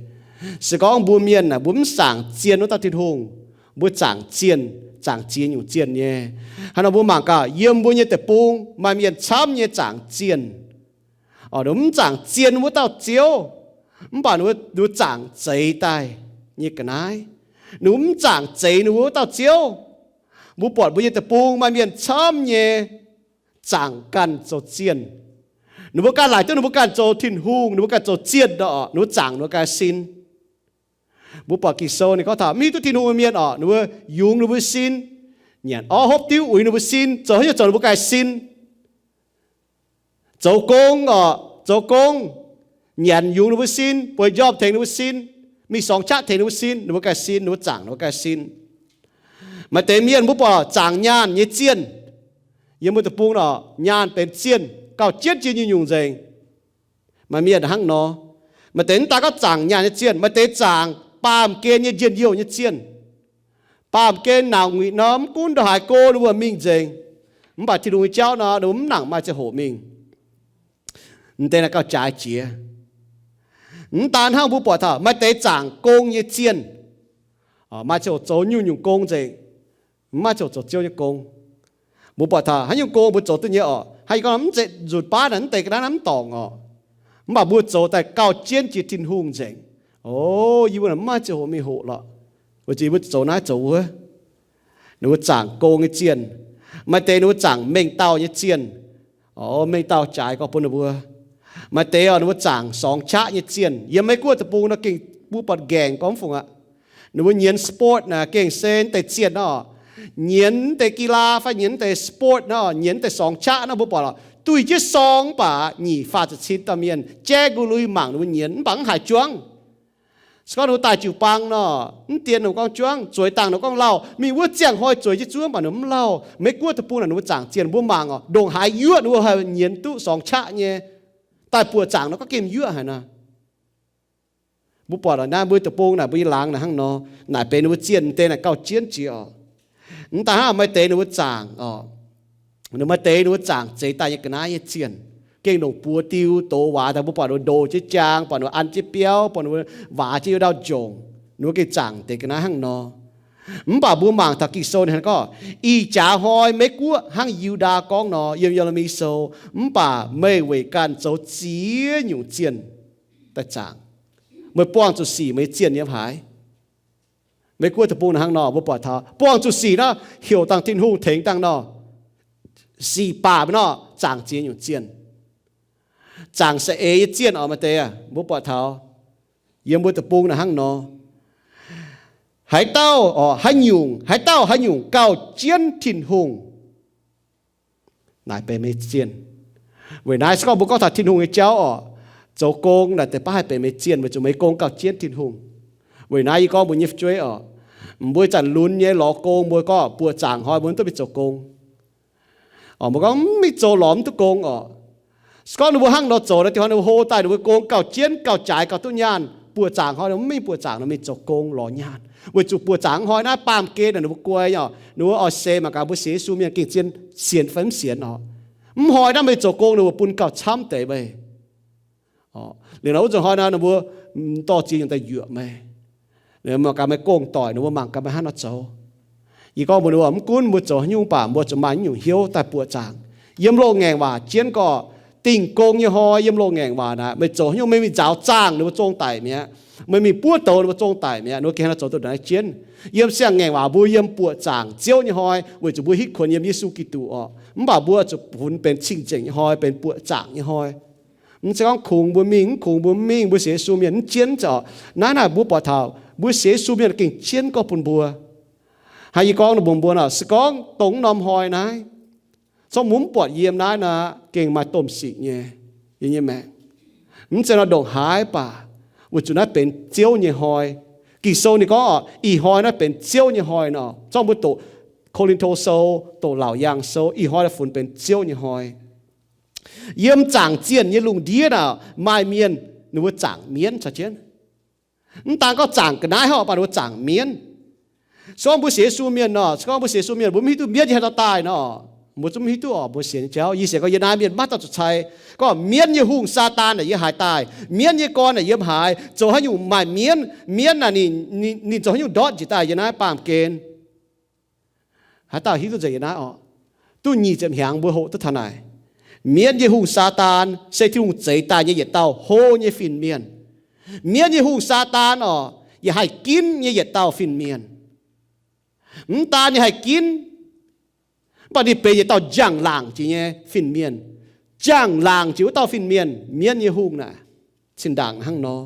Se gorngv mbuo mienh aah, mbuo mv zaangc zien wuov dauh Tin-Hungh, mbuo zaangc zienh, zaangc ziex nyungc zienh nyei. Hnangv nor mbuo mangc gaax, yiem mbuo nyei deic-bung maaih mienh camv nyei zaangc zienh. Orqc, ninh mbuo mv zaangc zien wuov dauh Ziouv, mv baac ninh mbuo zaangc zeix daaih nyei ga'naaiv. Ninh mbuo mv zaangc zeix ninh mbuo wuov dauh Ziouv. Mbuo buatc mbuo nyei deic-bung maaih mienh camv nyei zaangc ganh zoux zienh. Ninh mbuo ganh laaic duqv ninh mbuo ganh zoux Tin-Hungh, ninh mbuo ganh zoux zienh nor, ninh mbuo zaangc ninh mbuo ganh sin. Mbuo buatc Ging-Sou ninh gorngv taux mv hiuv duqv Tin-Hungh nyei mienh orqc, ninh mbuo yungz ninh mbuo sin, nyanc orv hopv diuv uix ninh mbuo sin, zoux haaix nyungc zoux ninh mbuo ganh sin. Zoux gong orqc, zoux gong, nyanc yungz ninh mbuo sin, bueix njormh tengx ninh mbuo sin, mingh sorngx qaqv tengx ninh mbuo sin, ninh mbuo ganh sin, ninh mbuo zaangc ninh mbuo ganh sin. Maaih deix mienh mbuo buatc zaangc nyaanh nyei zienh. Yiem mbuo deic-bung orqc, nyaanh benx zienh gauh jienv jiex nyungc-nyungc nzengc. Maaih mienh hnangv nor. Maaih deix mv daaih gorngv zaangc nyaanh nyei zienh, maaih deix zaangc baamh gen nyei njien-youh nyei zienh. Baamh gen nauc nguiqc nor, mv gunv ndongc haaix go ninh mbuo mingh nzengc. Mv baac Tin-Hungh nyei jauv nor, ninh mbuo mv nangc maaih ziangh hoc mingh. M'deix naaic gauh jaaix jiex. Mv daan hnangv, mbuo buatc taux maaih deix zaangc gong nyei zienh, maaih ziangh hoc zoux nyungc-nyungc gong nzengc, mv maaih ziangh hoc zoux Ziouv nyei gong. Mbuo buatc taux haaix nyungc gong mbuo zoux duqv nyei orqc, hnangv yie gorngv mv zeiz nzunc baav naaic mv deix ga'naaiv mv dorngc orqc, mv baac mbuo zoux daaih gauh jienv jiex Tin-Hungh nzengc. O, yie mbuo naaic mv maaih ziangh hoc mingh hoqc lorqc, weic zuqc yie mbuo zoux naaiv zoux wuov. Ninh mbuo zaangc gong nyei zienh. Maaih deix ninh mbuo zaangc mengh dauh nyei zienh. O, mengh dauh jaaix gorx bun ninh mbuo. Maaih deix orqc, ninh mbuo zaangc sorngx qaqv nyei zienh. Yiem Meiv-Guoqv deic-bung nor gengh mbuo buatc nqaengc gormx fungc aqv. Ninh mbuo nyienz sport naaic gengh se mv deix zienh nor, nyienz mv deix กีฬา fai nyienz mv deix sport nor, nyienz mv deix sorngx qaqv nor, mbuo buatc lorqc, duih jienv sorng mv baac nyic faah ziepc cin dauh mienh jaiv nqu lui mangc ninh mbuo nyienz mv baac mv haiz juangv. Se gorngv ninh mbuo daaih jiu-baang nor, mv dien ninh mbuo gorngv juangv, zueiz dangh ninh mbuo gorngv lauh, mingh wuov ziangh hnoi zueiz jienv zuov mv baac ninh mbuo mv lauh. Meiv-Guoqv deic-bung naaic ninh mbuo zaangc zienh mbuo mangc orqc, ndongc haaix yuoqv ninh mbuo haih nyienz duqv sorngx qaqv nyei. Daaih buoqc zaangc nor gorngv gengh yuoqv haic nor. Mbuo buatc naaiv mbuo deic-bung naaic mbuo nyei laangz naaic hnangv nor, naaic benx ninh mbuo zienh deix naaic gauh jienv jiex orqc. Mv daaih hnangv maaih deix ninh mbuo zaangc orqc, maaih deix ninh mbuo zaangc zeix daaih nyei ga'naaiv nyei zienh, gengh longc buoz diu dox waac daaih. Mbuo buatc ninh mbuo ndoh jienv jaang, buatc ninh mbuo an jienv biauv, buatc ninh mbuo waac jienv yiu ndau njongc, ninh mbuo gengh zaangc deix ga'naaiv hnangv nor. Mv baac mbuo mangc taux Ging-Sou ninh hnangv gorngv, ih jaax hnoi Meiv-Guoqv hnangv Yu^ndaa gorngv nor, yiem Ye^le^mi Sou, mv baac meih weic ganh zoux ziex nyungc zienh daaih zaangc. Meih buangh zuqc sic meih nyei zienh yiem haaix? Meiv-Guoqv deic-bung naaic hnangv nor, mbuo buatc taux buangh zuqc sic nor, heuc dangh Tin-Hungh tengx dangh nor, sic baac mv nor zaangc ziex nyungc zienh. Zaangc saeng-eix nyei zienh oc, maaih deix aac, mbuo buatc taux yiem mbuo deic-bung naaic hnangv nor. Haaix dauh, haaix nyungc, haaix dauh haaix nyungc gauh jienv Tin-Hungh naaic benx meih zienh. Weic naaiv se gorngv mbuo gorngv taux Tin-Hungh nyei jauv oc, zoux gong naaic deix baav haih benx meih zienh weic zuqc meih gong gauh jienv Tin-Hungh. Weic naaiv yie gorngv mbuo nyei fu'jueiv oc, mbuo ih zanc lunx nyei lorz gong mbuo gorngv buoqc zaangc hnoi mbuo mv duqv mingh zoux gong. Mbuo gorngv mv mingh zoux lorz mv duqv gong oc. Se gorngv ninh mbuo hnangv nor zoux nor, diex hnoi ninh mbuo hlo daaih ninh mbuo gong gauh jienv gauh jaaix gauh duqv nyaanh, buoqc zaangc hnoi ninh mv mingh buoqc zaangc, ninh mingh zoux gong lorz nyaanh. Weic zuqc buoqc zaangc hnoi naaiv baamh gen ninh mbuo guai oc, ninh mbuo oix seix mangc gaax mbuo sienx Yesu mienh gengh zien sienx fai mv sienx oc. Mv hnoi naaiv meih zoux gong ninh mbuo bun gauh camv deix meih. Liuz nor wuov zanc hnoi naaiv ninh mbuo dorh ziex nyungc daaih yuoqc meih. Mangc gaax meih gong doic ninh mbuo mangc gaax meih hnangv nor zoux. Yie gorngv mbuox ninh mbuo, mv gunv mbuo zoux haaix nyungc baac mbuo zuqc maaih nyungc hnyouv daaih buoqc zaangc. Yiem loz-ngaengc waac jienv gorqv, dingh gong nyei hnoi yiem loz-ngaengc waac naaic, meih zoux haaix nyungc meih mingh nzaaux zaangh ninh mbuo zong daic mi'aqv. Meih mingh buov douz ninh mbuo zong daic mi'aqv. Ninh mbuo gengh hnangv nor zoux duqv naaiv jienv. Yiem siang-ngaengc waac mbuo yiem buoqc zaangc Ziouv nyei hnoi weic zuqc mbuo hitv kuonx yiem Yesu Giduc oc. Mv baac mbuo zuqc funx benx cing-nzengc nyei hnoi, benx buoqc zaangc nyei hnoi. Mv zeiz gorngv kungx mbuo mingh, mv kungx mbuo mv mingh, mbuo sienx Yesu mienh mv jienv zoux. Naaiv naaic mbuo buatc taux mbuo sienx Yesu mienh gengh jienv gorngv bun mbuo. Hnangv yie gorngv mbuox mbuo nor, se gorngv dongh norm hnoi naaiv, se gorngv mbuo mv buatc yiem naaiv nor, gengh maaih domh sic nyei, yie nyei maengc. Mv zeiz nor ndongc haaix baac, weic zuqc naaiv benx Ziouv nyei hnoi. Ging-Sou ninh gorngv oc, ih hnoi naaiv benx Ziouv nyei hnoi nor. Zorqv mbuo doqc Ko^lin^to Sou, doqc Laauc Yaangh Sou, ih hnoi naaiv funx benx Ziouv nyei hnoi. Yiem zaangc zienh nyei lungh ndiev naaic maaih mienh ninh mbuo zaangc mienv caux jienv. Mv daan gorngv zaangc ga'naaiv hnangv, mv baac ninh mbuo zaangc mienv. Se gorngv mbuo sienx Yesu mienh nor, se gorngv mbuo sienx Yesu mienh mbuo mv hiuv duqv mienv nyei haaix dauh daaih nor, mbuo zungv mv hiuv duqv oc. Mbuo sienx nyei jauv, yie sienx gorngv yie naaiv mienh maiv dauh zuqc cai gorngv mienv nyei hungh Saadaan naaic yiem haaix daaih, mienv nyei gorn naaic yiem haaix, zoux haaix nyungc maaih mienv, mienv naaic ninh, ninh, ninh zoux haaix nyungc ndortv njiec daaih yiem naaiv baamh gen. Haaix dauh hiuv duqv nzengc yiem naaiv oc? Duqv nyic ziepc hnyangx mbuo hoqc duqv taux naaic. Mienv nyei hungh Saadaan se Tin-Hungh zeix daaih nyei yietc dauh hlo nyei fin-mienh. Mienv nyei hungh Saadaan oc, yaac haih ginv nyei yietc dauh fin-mienh. Mv daan ninh haih ginv, mv baac ninh benx yietc dauh njang-laangc jiex nyei fin-mienh. Njang-laangc jiex wuov dauh fin-mienh, mienv nyei hungh naaic, zinh ndaangc hnangv nor.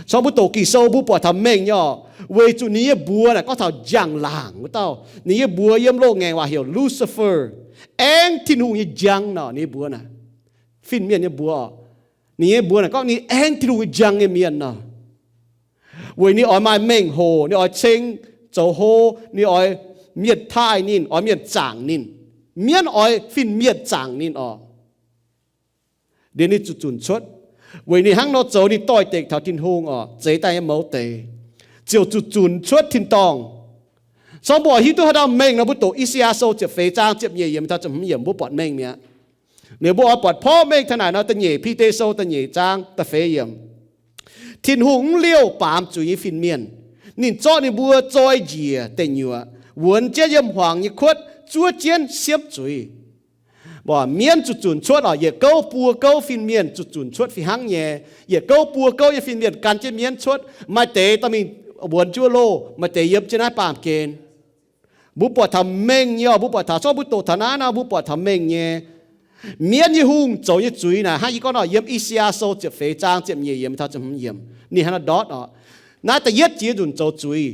Cong mbuo doqc Ging-Sou mbuo buatc taux mengh nyei oc, weic zuqc ninh nyei mbuox naaic gorngv taux njang-laangc wuov dauh. Ninh nyei mbuox yiem loz-ngaengc waac heuc Lucifer, aengv Tin-Hungh nyei njang nor. Ninh nyei mbuox naaic, fin-mienh nyei mbuox oc, ninh nyei mbuox naaic gorngv ninh aengv Tin-Hungh nyei njang nyei mienh nor. Weic ninh oix maaih mengh hoc, ninh oix ceng zoux hlo, ninh oix mienh taaih ninh, oix mienh zaangc ninh. Mienv oix fin-mienh zaangc ninh oc. Liuz ninh zuqc zunc cuotv. Weic ninh hnangv nor zoux ninh doix-dekc taux Tin-Hungh oc, zeix daaih nyei mouz deix, ziouc zuqc zunc cuotv tin-dorngh. Cong mbuo oix hiuv duqv haaix dauh mengh nor, mbuo doqc I^saa^yaa Sou ziepc feix zaang ziepc nyeic yiemc taux ziepc hmz yiemc mbuo buatc mengh mi'aqv. Liuz mbuo oix buatc porv mengh taux naaic nor, da'nyeic Bide Sou da'nyeic zaang da'feix yiemc. Tin-Hungh mv liouh baamz zuiz nyei fin-mienh. Ninh zorqv ninh mbuo zoi njiec deic nyuoqc, wuonx jienv yiem hmuangx nyei kuotv, zuov jienv siepv zuiz. Mbuo mienv zuqc zunc cuotv oc, yietc gouv buo gouv fin-mienh zuqc zunc cuotv fih hnangv nyei. Yietc gouv buo gouv nyei fin-mienh gan jienv mienv cuotv. Maaih deix dorh mingh wuonx jienv wuov loh, maaih deix yiem jienv naaiv baamh gen. Mbuo buatc taux mengh nyei oc, mbuo buatc taux, zorqv mbuo doqc taux naaiv nor, mbuo buatc taux mengh nyei. Mienv nyei hungh zoux nyei zuiz naaic, hnangv yie gorngv nor, yiem I^saa^yaa Sou ziepc feix zaang ziepc nyeic yiemc taux ziepc hmz yiemc, ninh hnangv nor ndortv oc. Naaiv da'yietv jiex nzunc zoux zuiz.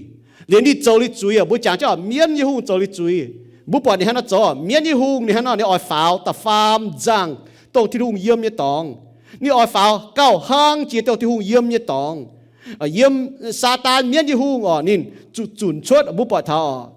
Liuz ninh zoux liuz zuiz oc, mbuo jangx jienv oc, mienv nyei hungh zoux liuz zuiz. Mbuo buatc ninh hnangv nor zoux oc, mienv nyei hungh ninh hnangv nor, ninh oix faaux da'faam nzangh dongh Tin-Hungh yiem nyei dorngx. Ninh oix faaux gauh hlang jiex dongh Tin-Hungh yiem nyei dorngx. Yiem Saadaan mienv nyei hungh oc, ninh zuqc zunc cuotv, mbuo buatc taux oc.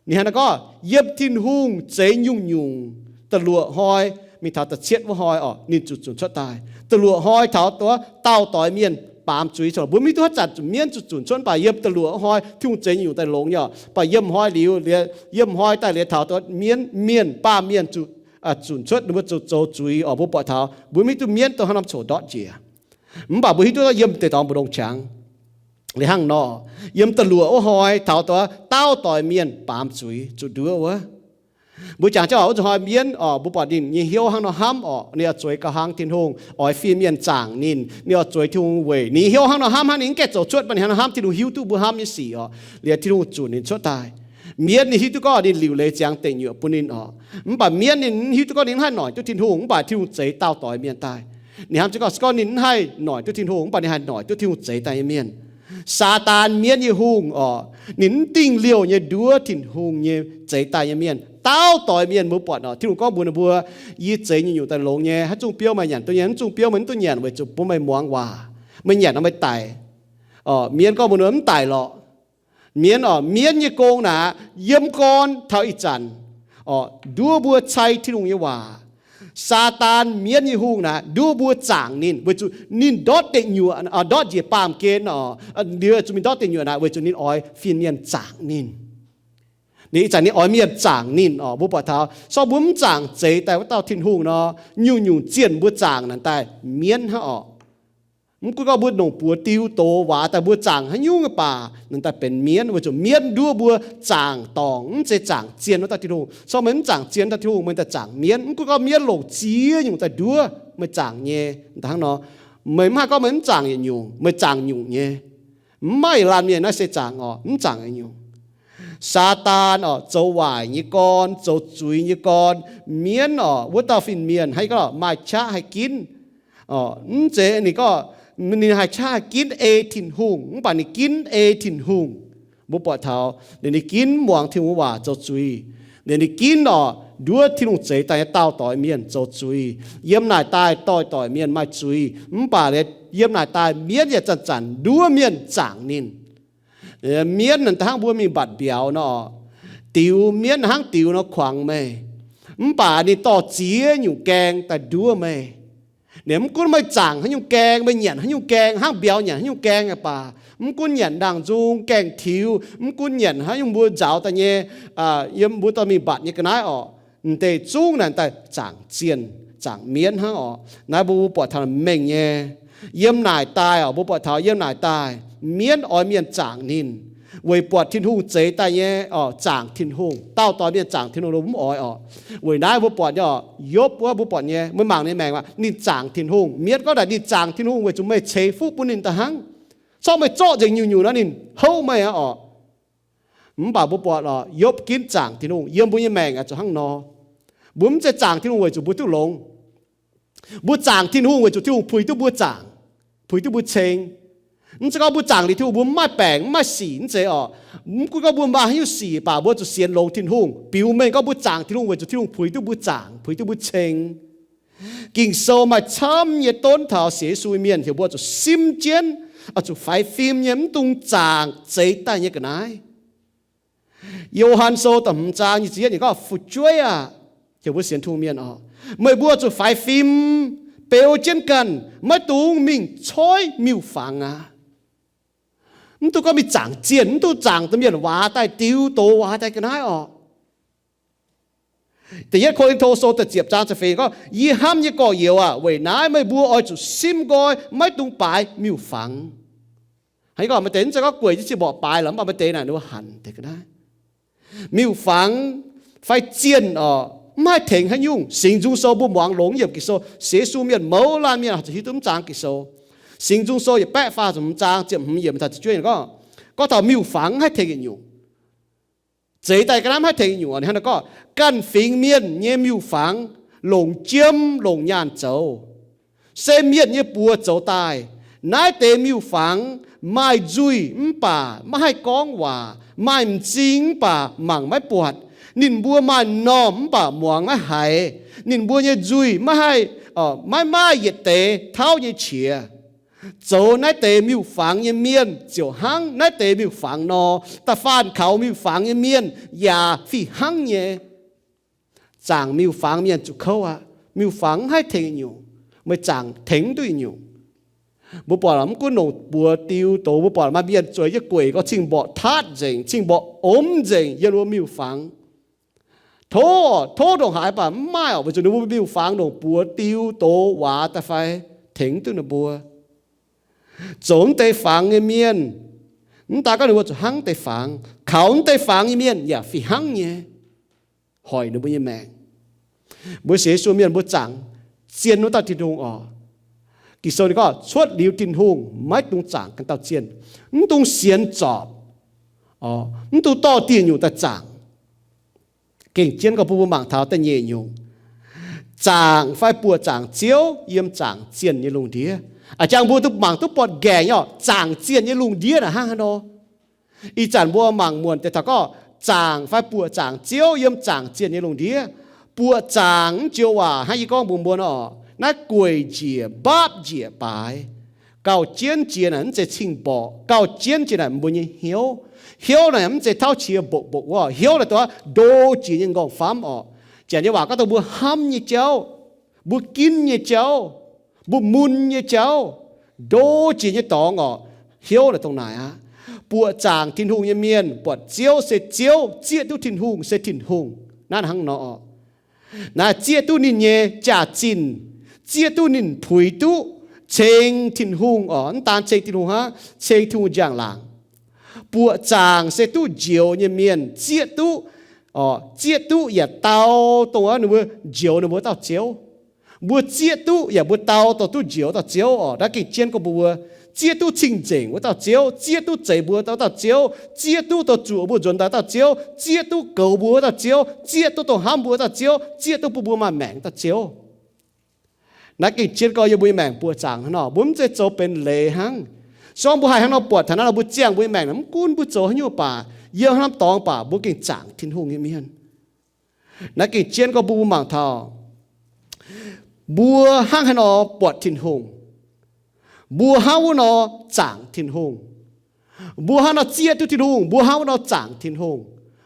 Ninh hnangv nor gorngv, yiem Tin-Hungh zeix nyungc-nyungc, da'luoqc hnoi mingh taux da'cietv wuov hnoi oc, ninh zuqc zunc cuotv daaih. Da'luoqc hnoi taux dauh dauh doix mienh baamz zuiz. Mbuo mv hiuv duqv haaix zanc zuqc mienv zuqc zunc cuotv, mv baac yiem da'luoqc hnoi Tin-Hungh zeix nyungc-nyungc daaih longx nyei oc. Mv baac yiem hnoi liuz, yiem hnoi daaih liuz taux dauh mienh, mienh, baamh mienh zuqc zunc cuotv, ninh mbuo zoux zuiz oc. Mbuo buatc taux mbuo mv hiuv duqv mienv dongh haaix norm coc ndortv njiec. Mv baac mbuo hiuv duqv yiem deix dorngx mbu'ndongx qangx. Liuz hnangv nor, yiem da'luoqc wuov hnoi taux dauh dauh doix mienh baamz zuiz zuqc nduov wuov. Mbuo jangx jienv oc, wuov zanc hnoi mienv oc, mbuo buatc ninh nyei hnyouv hnangv nor hnamv oc, ninh oix zueiz gauh hlang Tin-Hungh, oix fin-mienh zaangc ninh, ninh oix zueiz Tin-Hungh weic ninh nyei hnyouv hnangv nor hnamv hnangv, ninh mv gaengh zoux cuotv, mv baac ninh hnangv nor hnamv, Tin-Hungh hiuv duqv mbuo hnamv nyei sic oc. Liuz Tin-Hungh zunc ninh cuotv daaih. Mienv ninh hiuv duqv gorngv ninh liuc leiz ziangx deic nyuoqc bun ninh oc. Mv baac mienv ninh hiuv duqv gorngv ninh mv haih noic duqv Tin-Hungh, mv baac Tin-Hungh zeix daauh doix mienh daaih. Ninh hnamv jienv gorngv, se gorngv ninh mv haih noic duqv Tin-Hungh, mv baac ninh haih noic duqv Tin-Hungh zeix daaih nyei mienh. Saadaan, mienv nyei hungh oc, ninh mv dingh liouh nyei nduov Tin-Hungh nyei zeix daaih nyei mienh. Daauh doix mienh mbuo buatc oc, Tin-Hungh gorngv mbuox ninh mbuo, yie zeix nyungc-nyungc daaih longx nyei, haaix zungv biouv meih nyanc duqv nyei, haaix zungv biouv meih mv duqv nyanc, weic zuqc bun meih muangx waac, meih nyanc nor meih daic. Oc, mienv gorngv mbuox ninh mv daic lorqc. Mienv oc, mienv nyei gong naaic, yiem gorn taux ih zanc, oc, nduov mbuo cai Tin-Hungh nyei waac. Saadaan, mienv nyei hungh naaic, nduov mbuo zaangc ninh, weic zuqc ninh ndortv deic nyuoqc, ndortv njiec baamh gen oc, liuz zuqc mingh ndortv deic nyuoqc naaic, weic zuqc ninh oix fin-mienh zaangc ninh. Ninh ih zanc ninh oix mienh zaangc ninh oc. Mbuo buatc taux, se gorngv mbuo mv zaangc zeix daaih wuov dauh Tin-Hungh nor, nyungc-nyungc zienh mbuo zaangc naaic daaih mienv hnangv oc. Mv gunv gorngv mbuo longc buoz diu doz waac daaih mbuo zaangc haaix nyungc nyei baac, naaic daaih benx mienv, weic zuqc mienv nduov mbuo zaangc dorngc, mv zeiz zaangc zien wuov dauh Tin-Hungh. Se gorngv meih mv zaangc zien dauh Tin-Hungh, meih daaih zaangc mienv. Mv gunv gorngv mienv longc ziex nyungc daaih nduov meih zaangc nyei, daaih hnangv nor. Meih mv haih gorngv meih mv zaangc yietc nyungc, meih zaangc nyungc nyei. Mv maaih laanh mienh naaiv se zaangc oc, mv zaangc yietc nyungc. Saadaan oc, zoux waaic nyei gorn, zoux zuiz nyei gorn, mienv oc, wuov dauh fin-mienh haih gorngv maaih qaqv haih ginv. Mv zeiz ninh gorngv ninh haih qaqv haih ginv ei Tin-Hungh, mv baac ninh ginv ei Tin-Hungh. Mbuo buatc taux ninh, ninh ginv muangx Tin-Hungh waac zoux zuiz. Ninh, ninh ginv oc, nduov Tin-Hungh zeix daaih nyei daauh doix mienh zoux zuiz. Yiem naaic daaih doix-doix mienh maaih zuiz, mv baac yiem naaic daaih mienv yaac zanc-zanc nduov mienh zaangc ninh. Mienv naaic daaih hnangv mbuo mingh mbatc mbiauz nor, diux mienv hnangv diux nor kuangx meih. Mv baac ninh dorh ziex nyungc gaeng daaih nduov meih. Ninh mv gunv meih zaangc haaix nyungc gaeng, meih nyanc haaix nyungc gaeng, hnangv mbiauz nyanc haaix nyungc gaeng baac, mv gunv nyanc ndaangc nzung, gaeng-tiux, mv gunv nyanc haaix nyungc mbuo nzaaux daaih nyei, yiem mbuo dorh mingh mbatc nyei ga'naaiv oc, m'deix zungv naaic daaih zaangc zienh, zaangc mienv hnangv oc. Naaiv mbuo, mbuo buatc taux mengh nyei. Yiem naaic daaih oc, mbuo buatc taux yiem naaic daaih mienv oix mienh zaangc ninh, weic buatc Tin-Hungh zeix daaih nyei oc, zaangc Tin-Hungh. Daauh doix mienh zaangc Tin-Hungh lo mv oix oc. Weic naaiv mbuo buatc nyei oc, Yopv wuov mbuo buatc nyei, meih mangc ninh maengc aqv, ninh zaangc Tin-Hungh. Mienv gorngv daaih ninh zaangc Tin-Hungh weic zuqc meih ceix fuqv bun ninh daaih hnangv. Se gorngv meih zorqv nzengc nyungc-nyungc nor ninh houv meih aqv oc. Mv baac mbuo buatc oc, Yopv ginv zaangc Tin-Hungh. Yiem mbuo nyei maengc aqv zuqc hnangv nor. Mbuo mv zeiz zaangc Tin-Hungh weic zuqc mbuo duqv longx. Mbuo zaangc Tin-Hungh weic zuqc Tin-Hungh puix duqv mbuo zaangc, puix duqv mbuo ceng. Mv zeiz gorngv mbuo zaangc liuz Tin-Hungh mbuo mv maaih baengc, mv maaih sic, mv zeiz oc. Mv gunv gorngv mbuo maaih haaix nyungc sic baac mbuo zuqc sienx longx Tin-Hungh, biux mengh gorngv mbuo zaangc Tin-Hungh weic zuqc Tin-Hungh puix duqv mbuo zaangc, puix duqv mbuo ceng. Ging-Sou maaih camv nyei donv taux sienx Yesu mienh heuc mbuo zuqc simv jienv, oix zuqc faix fim nyei, mv dungx zaangc zeix daaih nyei ga'naaiv. Yo^han Sou da'hmz zaang nyic ziepc yietv ninh gorngv, fu'jueiv aah! Heuc mbuo sienx Tin-Hungh mienh oc, meih mbuo zuqc faix fim, beu jienv ganh, maiv dungx mingh coiv miuc-fangx aqv. Mv dungx gorngv mingh zaangc zienh, mv dungx zaangc daaih mienh waac daaih, diu doz waac daaih ga'naaiv oc. Da'yietv Ko^lin^to Sou da'ziepc zaang ziepc feix gorngv, yie hnamv nyei gorx-youz aah, weic naaiv meih mbuo oix zuqc simv nqoi, maiv dungx baaix miuc-fangx. Hnangv gorngv maaih deix mv zeiz gorngv gueic jienv zienh mborqc baaix lorqc, mv baac maaih deix naaic ninh mbuo hanc deix ga'naaiv. Miuc-fangx fai zienh oc, mv haih tengx haaix nyungc. Singx Nzung Sou mbuo muangx longx yiemc Ging-Sou, sienx Yesu mienh mouz laanh mienh zuqc hiuv duqv mv zaang Ging-Sou. Singx Nzung Sou yietc baeqv faah ziepc hmz zaang ziepc hmz yiemc taux ziepc juov gorngv, gorngv taux miuc-fangx mv haih tengx yietc nyungc. Zeix daaih ga'naaiv mv haih tengx yietc nyungc hnangv naaiv gorngv, ganh fingx mienh nyei miuc-fangx longc jiem longc nyaanh zoux, se mienh nyei buoz zoux daaih. Naaiv deix miuc-fangx maaih nzuih mv baac maiv haih gorngv waac, maaih m'zing mv baac mangc maiv buatc. Ninh mbuo maaih m'normh mv baac muangx maiv haiz. Ninh mbuo nyei nzuih maiv haih, maiv maaih yietc deix tauv nyei qiex. Zoux naaiv deix miuc-fangx nyei mienh ziouc hnangv naaiv deix miuc-fangx nor. Da'faanh kaux miuc-fangx nyei mienh yaac fih hnangv nyei. Zaangc miuc-fangx mienh zuqc kouv aqv. Miuc-fangx mv haih tengx yietc nyungc. Meih zaangc tengx mv duqv yietc nyungc. Mbuo buatc mv gunv longc buoz diu doz, mbuo buatc maaih mienh zueiz jienv gueic gorngv cing-mborqc tatv nzengc, cing-mborqc omx nzengc yiem wuov miuc-fangx. Tov, tov ndongc haaix baac mv maaih oc, weic zuqc ninh mbuo miuc-fangx longc buoz diu doz waac daaih fai tengx duqv ninh mbuo. Zoux mv deix fangx nyei mienh, mv daan gorngv ninh mbuo zuqc hnangv deix fangx, kaux mv deix fangx nyei mienh yaac fih hnangv nyei hoic ninh mbuo nyei maengc. Mbuo sienx Yesu mienh mbuo zaangc zien wuov dauh Tin-Hungh oc. Ging-Sou ninh gorngv cuotv liuz Tin-Hungh maiv dungx zaangc ganh dauh zienh. Mv dungx sienx zorpc. Mv dungx dorh dieh nyungc daaih zaangc. Gengh jienv gorngv bun mbuo mangc taux da'nyeic nyungc, zaangc fai buoqc zaangc Ziouv yiem zaangc zienh nyei lungh ndiev. A'jangx mbuo mangc duqv buatc nqaengc nyei orqc, zaangc zienh nyei lungh ndiev naaic hnangv haaix nor. Ih zanc mbuo mangc muonc deix taux gorngv zaangc fai buoqc zaangc Ziouv yiem zaangc zienh nyei lungh ndiev. Buoqc zaangc mv joux waac hnangv yie gorngv mbuox mbuo nor, naaiv gueic njiec mbaapv njiec baaix. Gauh jienv jiex naaic mv zeiz cing-mborqc, gauh jienv jiex naaic mbuo nyei hnyouv. Hnyouv naaic mv zeiz tauv qiex mbopv mbopv wuov, hnyouv naaic dongh ndo jiex nyei nqorngv-famv orqc. Janx nyei waac gorngv dongh mbuo hnamv nyei jauv, mbuo ginv nyei jauv, mbuo mun nyei jauv, ndo jiex nyei dorngx orqc. Hnyouv naaic dongh naaic aqv. Buoqc zaangc Tin-Hungh nyei mienh buatc Ziouv se Ziouv, zieqv duqv Tin-Hungh se Tin-Hungh. Naaiv hnangv nor orqc. Naaiv zieqv duqv ninh nyei jaax-zinh, zieqv duqv ninh puix duqv ceng Tin-Hungh orqc. Mv daan ceng Tin-Hungh hnangv, ceng Tin-Hungh njang-laangc. Buoqc zaangc se duqv njoux nyei mienh zieqv duqv, zieqv duqv yaac dau dongh ninh mbuo njoux ninh mbuo dauh Ziouv. Mbuo zieqv duqv yaac mbuo dau dongh duqv njoux dauh Ziouv orqc. Naaiv gengh jienv gorngv mbuox mbuo, zieqv duqv cing-nzengc wuov dauh Ziouv, zieqv duqv zeix mbuo dauh Ziouv, zieqv duqv dongh zuoqc mbuo nzuonx daaih dauh Ziouv, zieqv duqv goux mbuo wuov dauh Ziouv, zieqv duqv dongh hnamv mbuo wuov dauh Ziouv, zieqv duqv bun mbuo maaih maengc dauh Ziouv. Naaiv gengh jienv gorngv yiem mbuo nyei maengc buoqc zaangc hnangv nor, mbuo mv zeiz zoux benx leiz hnangv. Se gorngv mbuo haih hnangv nor buatc taux naaiv nor, mbuo ziangh mbuo nyei maengc naaic, mv gunv mbuo zoux haaix nyungc baac, yiem haaix norm dorngx baac, mbuo gengh zaangc Tin-Hungh nyei mienh. Naaiv gengh jienv gorngv mbuo mangc taux mbuo hnangv haaix nor buatc Tin-Hungh, mbuo hnangv wuov nor zaangc Tin-Hungh. Mbuo hnangv nor zieqv duqv Tin-Hungh, mbuo hnangv wuov nor zaangc Tin-Hungh.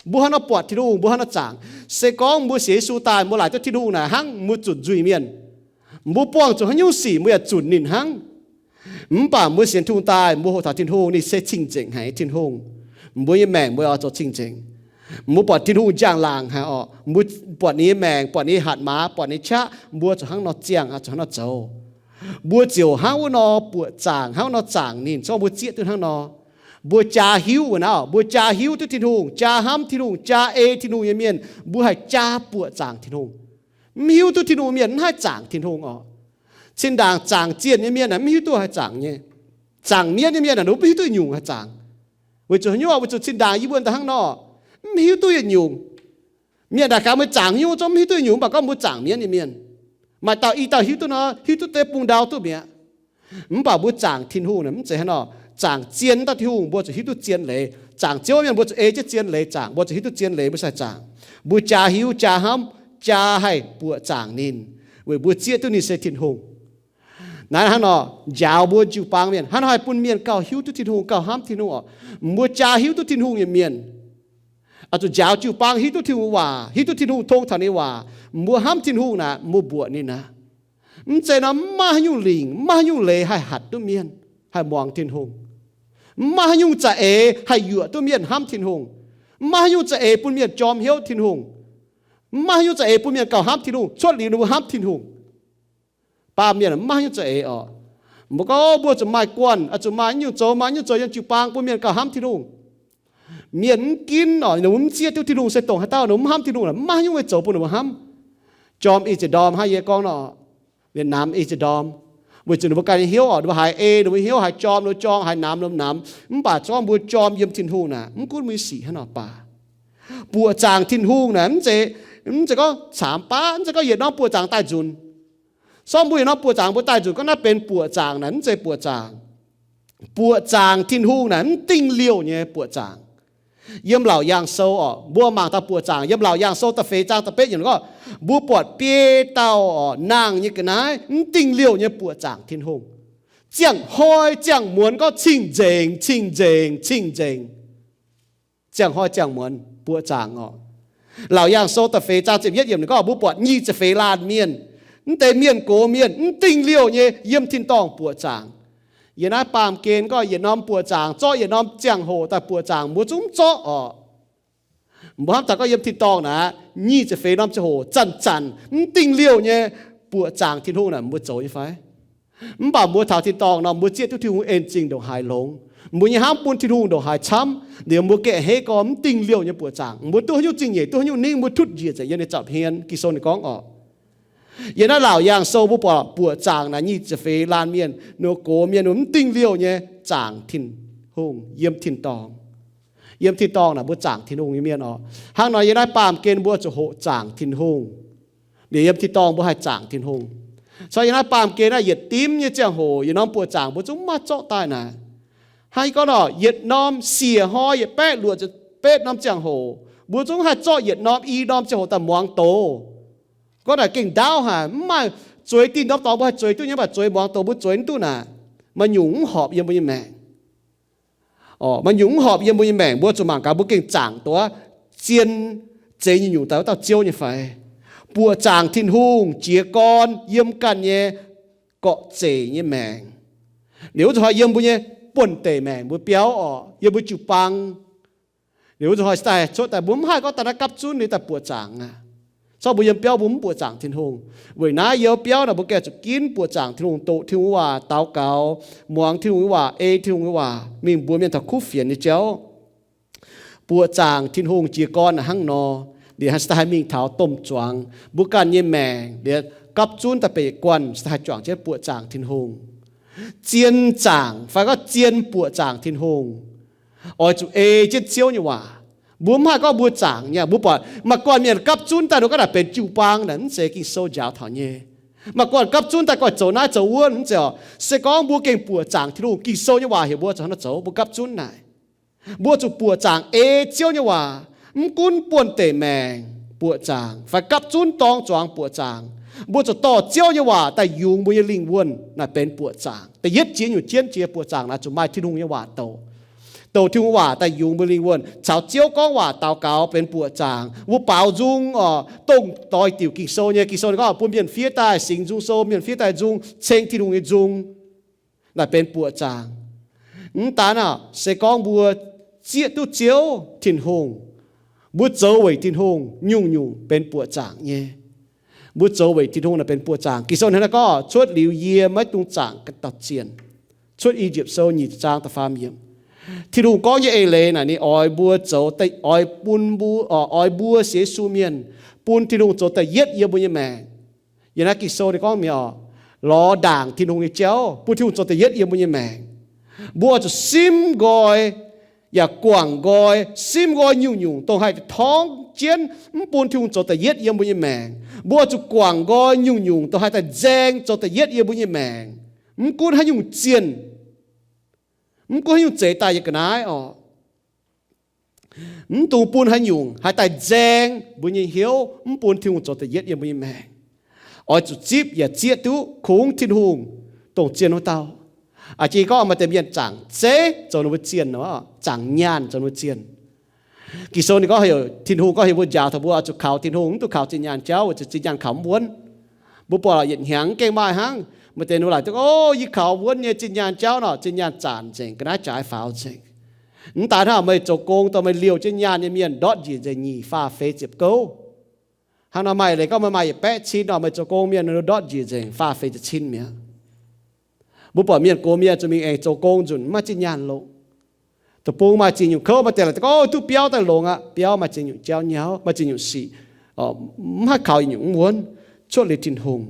Mbuo hnangv nor buatc Tin-Hungh, mbuo hnangv nor zaangc. Se gorngv mbuo sienx Yesu daaih, mbuo laaic duqv Tin-Hungh naaic hnangv mbuo zunc nzuih mienh. Mbuo buangh zuqc haaix nyungc sic mbuo yaac zunc ninh hnangv. Mv baac mbuo sienx Tin-Hungh daaih, mbuo hoqc taux Tin-Hungh, ninh se cing-nzengc haic Tin-Hungh. Mbuo nyei maengc mbuo oix zoux cing-nzengc. Mbuo buatc Tin-Hungh njang-laangc haic orqc. Mbuo buatc ninh nyei maengc, buatc ninh nyei hatc maaz, buatc ninh qaqv, mbuo zuqc hnangv nor ziangh, zuqc hnangv nor zoux. Mbuo ziouc hnangv wuov nor buoqc zaangc, hnangv wuov nor zaangc ninh, se gorngv mbuo zieqv duqv hnangv nor. Mbuo jaa hiuv wuov naaiv, mbuo jaa hiuv duqv Tin-Hungh, jaa hnamv Tin-Hungh, jaa ei Tin-Hungh nyei mienh, mbuo haih jaa buoqc zaangc Tin-Hungh. Mv hiuv duqv Tin-Hungh mienh mv haih zaangc Tin-Hungh orqc. Zinh ndaangc zaangc zienh nyei mienh aeqv, mv hiuv duqv haih zaangc nyei. Zaangc mienv nyei mienh aeqv, ninh mbuo mv hiuv duqv nyungc haih zaangc. Weic zuqc haaix nyungc? Weic zuqc zinh ndaangc yie mbuo daaih hnangv nor, mv hiuv duqv yietc nyungc. Mienh daaih gaax meih zaangc haaix nyungc, zungv mv hiuv duqv yietc nyungc, mv baac gorngv mbuo zaangc mienv nyei mienh. Maaih dauh i dauh hiuv duqv nor, hiuv duqv deix bung ndau duqv mi'aqv. Mv baac mbuo zaangc Tin-Hungh naaic mv zeiz hnangv nor. Zaangc zien dauh Tin-Hungh mbuo zuqc hiuv duqv zien leiz. Zaangc Ziouv mienh mbuo zuqc ei jienv zien leiz zaangc, mbuo zuqc hiuv duqv zien leiz mbuo sai zaangc. Mbuo jaa hiuv, jaa hnamv, jaa haih buoqc zaangc ninh, weic mbuo zieqv duqv ninh se Tin-Hungh. Naaiv hnangv nor njaaux mbuo jiu-baang mienh, hnangv nor haih bun mienh gauh hiuv duqv Tin-Hungh, gauh hnamv Tin-Hungh orqc. Mbuo jaa hiuv duqv Tin-Hungh nyei mienh, oix zuqc njaaux jiu-baang hiuv duqv Tin-Hungh waac, hiuv duqv Tin-Hungh tong taux ninh waac. Mbuo hnamv Tin-Hungh naaic, mbuo mbuoqc ninh aqv. Mv zeiz nor, mv maaih haaix nyungc lingc, mv maaih haaix nyungc leiz haih hatc duqv mienh haih muangx Tin-Hungh. Mv maaih haaix nyungc za'eix haih yuoqc duqv mienh hnamv Tin-Hungh. Mv maaih haaix nyungc za'eix bun mienh jorm hnyouv Tin-Hungh. Mv maaih haaix nyungc za'eix bun mienh gauh hnamv Tin-Hungh cuotv liuz ninh mbuo hnamv Tin-Hungh. Baamh mienh mv maaih haaix nyungc za'eix orqc. Mbuo gorngv mbuo zuqc maaih guanh, zuqc maaih nyungc zoux, maaih nyungc zoux yiem jiu-baang bun mienh gauh hnamv Tin-Hungh. Mienh mv ginv orqc, ninh mbuo mv zieqv duqv Tin-Hungh se dongh haaix dauh, ninh mbuo mv hnamv Tin-Hungh, mv maaih haaix nyungc mbuo zoux bun ninh mbuo hnamv. Jorm ih ziepc ndorm hnangv yie gorngv nor, Vietnam ih ziepc ndorm, weic zuqc ninh mbuo ganh nyei hnyouv orqc, ninh mbuo haiz ei, ninh mbuo hnyouv haiz jorm, ninh mbuo jorm, haiz namx, ninh mbuo namx. Mv baac se gorngv mbuo jorm yiem Tin-Hungh naaic, mv gunv mbuo nyei sic hnangv nor baac, buoqc zaangc Tin-Hungh naaic mv zeiz, mv zeiz gorngv camx baav, mv zeiz gorngv yietc norm buoqc zaangc daaih nzunc. Se gorngv mbuo yietc norm buoqc zaangc mbuo daaih nzunc, gorngv naaiv benx buoqc zaangc naaic, mv zeiz buoqc zaangc. Buoqc zaangc Tin-Hungh naaic mv dingh liouh nyei buoqc zaangc. Yiem Laauc Yaangh Sou orqc, mbuo mangc taux buoqc zaangc yiem Laauc Yaangh Sou da'feix zaang da'betv yiemc gorngv, mbuo buatc biei dauh orqc, nangh nyei ga'naaiv mv dingh liouh nyei buoqc zaangc Tin-Hungh. Ziangh hnoi ziangh muonz gorngv cing-nzengc, cing-nzengc, cing-nzengc. Ziangh hnoi ziangh muonz buoqc zaangc orqc. Laauc Yaangh Sou da'feix zaang ziepc yietv yiemc ninh gorngv, mbuo buatc nyic ziepc feix laanh mienh, mv deix mienh gox mienh mv dingh liouh nyei yiem tin-dorngh buoqc zaangc. Yiem naaiv baamh gen gorngv yietc norm buoqc zaangc, zorqv yietc norm ziangh hoc daaih buoqc zaangc, mbuo zungv mv zorqv orqc. Mbuo hnamv daaih gorngv yiem tin-dorngh naaic, nyic ziepc feix norm ziangh hoc zanc-zanc mv dingh liouh nyei buoqc zaangc Tin-Hungh naaic, mbuo zoux nyei fai? Mv baac mbuo taux tin-dorngh nor, mbuo zieqv duqv Tin-Hungh en zingh ndongc haaix longx, mbuo nyei hnamv bun Tin-Hungh ndongc haaix camv, liuz mbuo gengh a'hneiv gorngv mv dingh liouh nyei buoqc zaangc. Mbuo duqv haaix nyungc zingh nyeic, duqv haaix nyungc ningv, mbuo tutv njiec nzengc yiem ninh zaux hmien. Ging-Sou ninh gorngv orqc, yiem naaiv Laauc Yaangh Sou mbuo buatc buoqc zaangc naaic nyic ziepc feix laanh mienh, ninh mbuo gox mienh, ninh mbuo mv dingh liouh nyei zaangc Tin-Hungh yiem tin-dorngh. Yiem tin-dorngh naaic mbuo zaangc Tin-Hungh nyei mienh oc. Hnangv nor yiem naaiv baamh gen mbuo zuqc hoqc zaangc Tin-Hungh. Liuz yiem tin-dorngh mbuo haih zaangc Tin-Hungh. Caux yiem naaiv baamh gen naaiv yietc dimv nyei ziangh hoc yietc norm buoqc zaangc mbuo zungv maiv maaih zorqv daaih naaic. Hnangv yie gorngv nor, yietc norm siec hnoi yietc baeqv luoqc ziepc betv norm ziangh hoc, mbuo zungv haih zorqv yietc norm i norm ziangh hoc daaih muangx doz. Gorngv naaic gengh ndaauv haic, mv maaih zueiz. Diuh norm dorngx mbuo haih zueiz duqv nyei, mv baac zueiz muangx doz mbuo zueiz mv duqv naaic, maaih nyungc mv horpc yiem mbuo nyei maengc. Maaih nyungc mv horpc yiem mbuo nyei maengc, mbuo zuqc mangc gaax mbuo gengh zaangc duqv zien, zeiz nyungc-nyungc daaih wuov dauh Ziouv nyei fai? Buoqc zaangc Tin-Hungh jiez gorn yiem ganh nyei gorqv-zeic nyei maengc. Liuz wuov zuqc hnoi yiem mbuo nyei buonv-deic maengc mbuo biauv oc, yiem mbuo jiu-baang. Liuz wuov zuqc hnoi daaih cuotv daaih mbuo mv haih gorngv daaih naaiv gapv zunv liuz daaih buoqc zaangc aqv. Corc mbuo yiem biauv mbuo mv buoqc zaangc Tin-Hungh. Weic naaiv yiem biauv naaic mbuo gengh zuqc ginv buoqc zaangc Tin-Hungh, doqc Tin-Hungh nyei waac, daux gaux, muangx Tin-Hungh nyei waac, ei Tin-Hungh nyei waac, mingh mbuox mienh taux kuv fienx nyei jauv. Buoqc zaangc Tin-Hungh jiez gorn hnangv nor, liuz haih daaih haih mingh taux domh zuangx mbuo ganh nyei maengc, liuz gapv zunv daaih benx guanh, daaih haih juangc jienv buoqc zaangc Tin-Hungh. Zien zaangc fai gorngv zien buoqc zaangc Tin-Hungh, oix zuqc ei jienv Ziouv nyei waac. Mbuo mv haih gorngv mbuo zaangc nyei, mbuo buatc maaih guanh mienh gapv zunv daaih nor gorngv naaic benx jiu-baang naaic, mv zeiz. Ging-Sou njaaux taux nyei. Maaih guanh gapv zunv daaih gorngv zoux naaiv zoux wuov, mv zeiz oc. Se gorngv mbuo gengh buoqc zaangc Tin-Hungh, Ging-Sou nyei waac heuc mbuo zuqc hnangv nor zoux, mbuo gapv zunv naaic. Mbuo zuqc buoqc zaangc ei Ziouv nyei waac, mv gunv buonv-deic maengc buoqc zaangc fai gapv zunv dorng zuangx buoqc zaangc, mbuo zuqc dorh Ziouv nyei waac daaih yungz mbuo nyei lingh wuonh naaic benx buoqc zaangc. Da'yietv jiex nyungc jienv jiex buoqc zaangc naaic zuqc maaih Tin-Hungh nyei waac douc. Douc Tin-Hungh waac daaih yungz mbuo lingh wuonh, caux Ziouv gorngv waac daux gaux benx buoqc zaangc. Mbuo baaux nzung oc, dongh doix diuc Ging-Sou nyei. Ging-Sou ninh gorngv bun mienh fiev daaih singx nzung sou, mienh fiev daaih nzung, ceng Tin-Hungh nyei nzung, naaic benx buoqc zaangc. Mv daan aac, se gorngv mbuo zieqv duqv Ziouv Tin-Hungh, mbuo zoux weic Tin-Hungh, nyungc-nyungc benx buoqc zaangc nyei. Mbuo zoux weic Tin-Hungh naaic benx buoqc zaangc. Ging-Sou hnangv naaiv gorngv, cuotv liuz yie maiv dungx zaangc dauh zienh. Cuotv I^yipv Sou nyic zaang da'faam yiemc. Tin-Hungh gorngv nyei eix leiz naaic ninh oix mbuo zoux, oix bun mbuo, oix mbuo sienx Yesu mienh bun Tin-Hungh zoux da'yietv yiem mbuo nyei maengc. Yiem naaiv Ging-Sou ninh gorngv mi'aqv, lorz ndaangc Tin-Hungh nyei jauv, bun Tin-Hungh zoux da'yietv yiem mbuo nyei maengc. Mbuo oix zuqc simv nqoi yaac guangc nqoi, simv nqoi nyungc-nyungc dongh haih torngv jienv mv bun Tin-Hungh zoux da'yietv yiem mbuo nyei maengc. Mbuo oix zuqc guangc nqoi nyungc-nyungc dongh haih daaih nzaeng zoux da'yietv yiem mbuo nyei maengc. Mv gunv haaix nyungc zienh, mv gunv haaix nyungc zeix daaih yiem ga'naaiv oc, mv dungx bun haaix nyungc haih daaih nzaeng mbuo nyei hnyouv mv bun Tin-Hungh zoux da'yietv yiem mbuo nyei maengc. Oix zuqc zipv yaac zieqv duqv kungx Tin-Hungh dongh zien wuov dauh. A'jang gorngv maaih deix mienh zaangc zeiv zoux ninh mbuo zienh, zaangc nyaanh zoux ninh mbuo zienh. Ging-Sou ninh gorngv heuc, Tin-Hungh gorngv heuc mbuo njaaux taux mbuo oix zuqc kaux Tin-Hungh, mv dungx kaux zinh nyaanh jauv, weic zuqc zinh nyaanh kaux mv wuonv. Mbuo buatc yietc hnyangx gengh maaih hnangv, maaih deix ninh laaic duqv, O, yie kaux wuonv nyei zinh nyaanh jauv nor, zinh nyaanh zaanc nzengc, ga'naaiv jaaix faaux nzengc. Mv daan hnangv, meih zoux gong dongh meih liouh jienv nyaanh nyei mienh ndortv njiec nzengc nyic faah feix ziepc gouv. Hnangv nor maaih leiz gorngv meih maaih yietc baeqv cin nor, meih zoux gong mienh ndortv njiec nzengc faah feix ziepc cin mi'aqv. Mbuo buatc mienh gox mienh zuqc mingh aengx zoux gong nzunc mv maaih zinh nyaanh longc. Deic-bung maaih ziex nyungc kouv, maaih deix laaic gorngv, O, duqv biauv daaih longx aqv. Biauv maaih ziex nyungc jauv nyauv, maaih ziex nyungc sic, mv haih kaux yietc nyungc mv wuonv, cuotv liuz Tin-Hungh.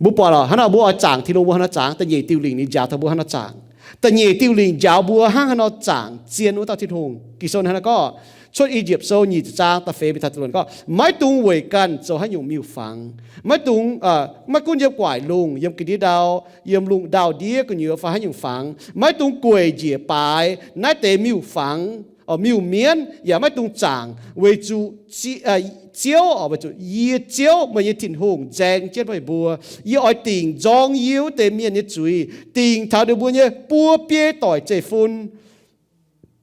Mbuo buatc lorqc, hnangv nor mbuo oix zaangc Tin-Hungh, mbuo hnangv nor zaangc. Da'nyeic diuh lingc ninh njaaux taux mbuo hnangv nor zaangc. Da'nyeic diuh lingc njaaux mbuo hnangv haaix nor zaangc zien wuov dauh Tin-Hungh. Ging-Sou hnangv naaiv gorngv, cuotv I^yipv Sou nyic ziepc zaang da'feix mingh taux da'luoqc gorngv, Maiv dungx weic ganh zoux haaix nyungc miuc-fangx. Maiv dungx, maiv gunv yiem guaaic lungh, yiem ga'ndiev ndau, yiem lungh ndau-ndiev gu'nyuoz fai haaix nyungc fangx, maiv dungx gueic njiec baaix naaiv deix miuc-fangx, miuc-mienv, yaac maiv dungx zaangc, weic zuqc Ziouv, weic zuqc yie Ziouv, meih nyei Tin-Hungh nzaeng jienv meih mbuo. Yie oix dingc nzorng yie wuov deix mienh nyei zuiz, dingc taux ninh mbuo nyei buo biei doic zeiv-fun.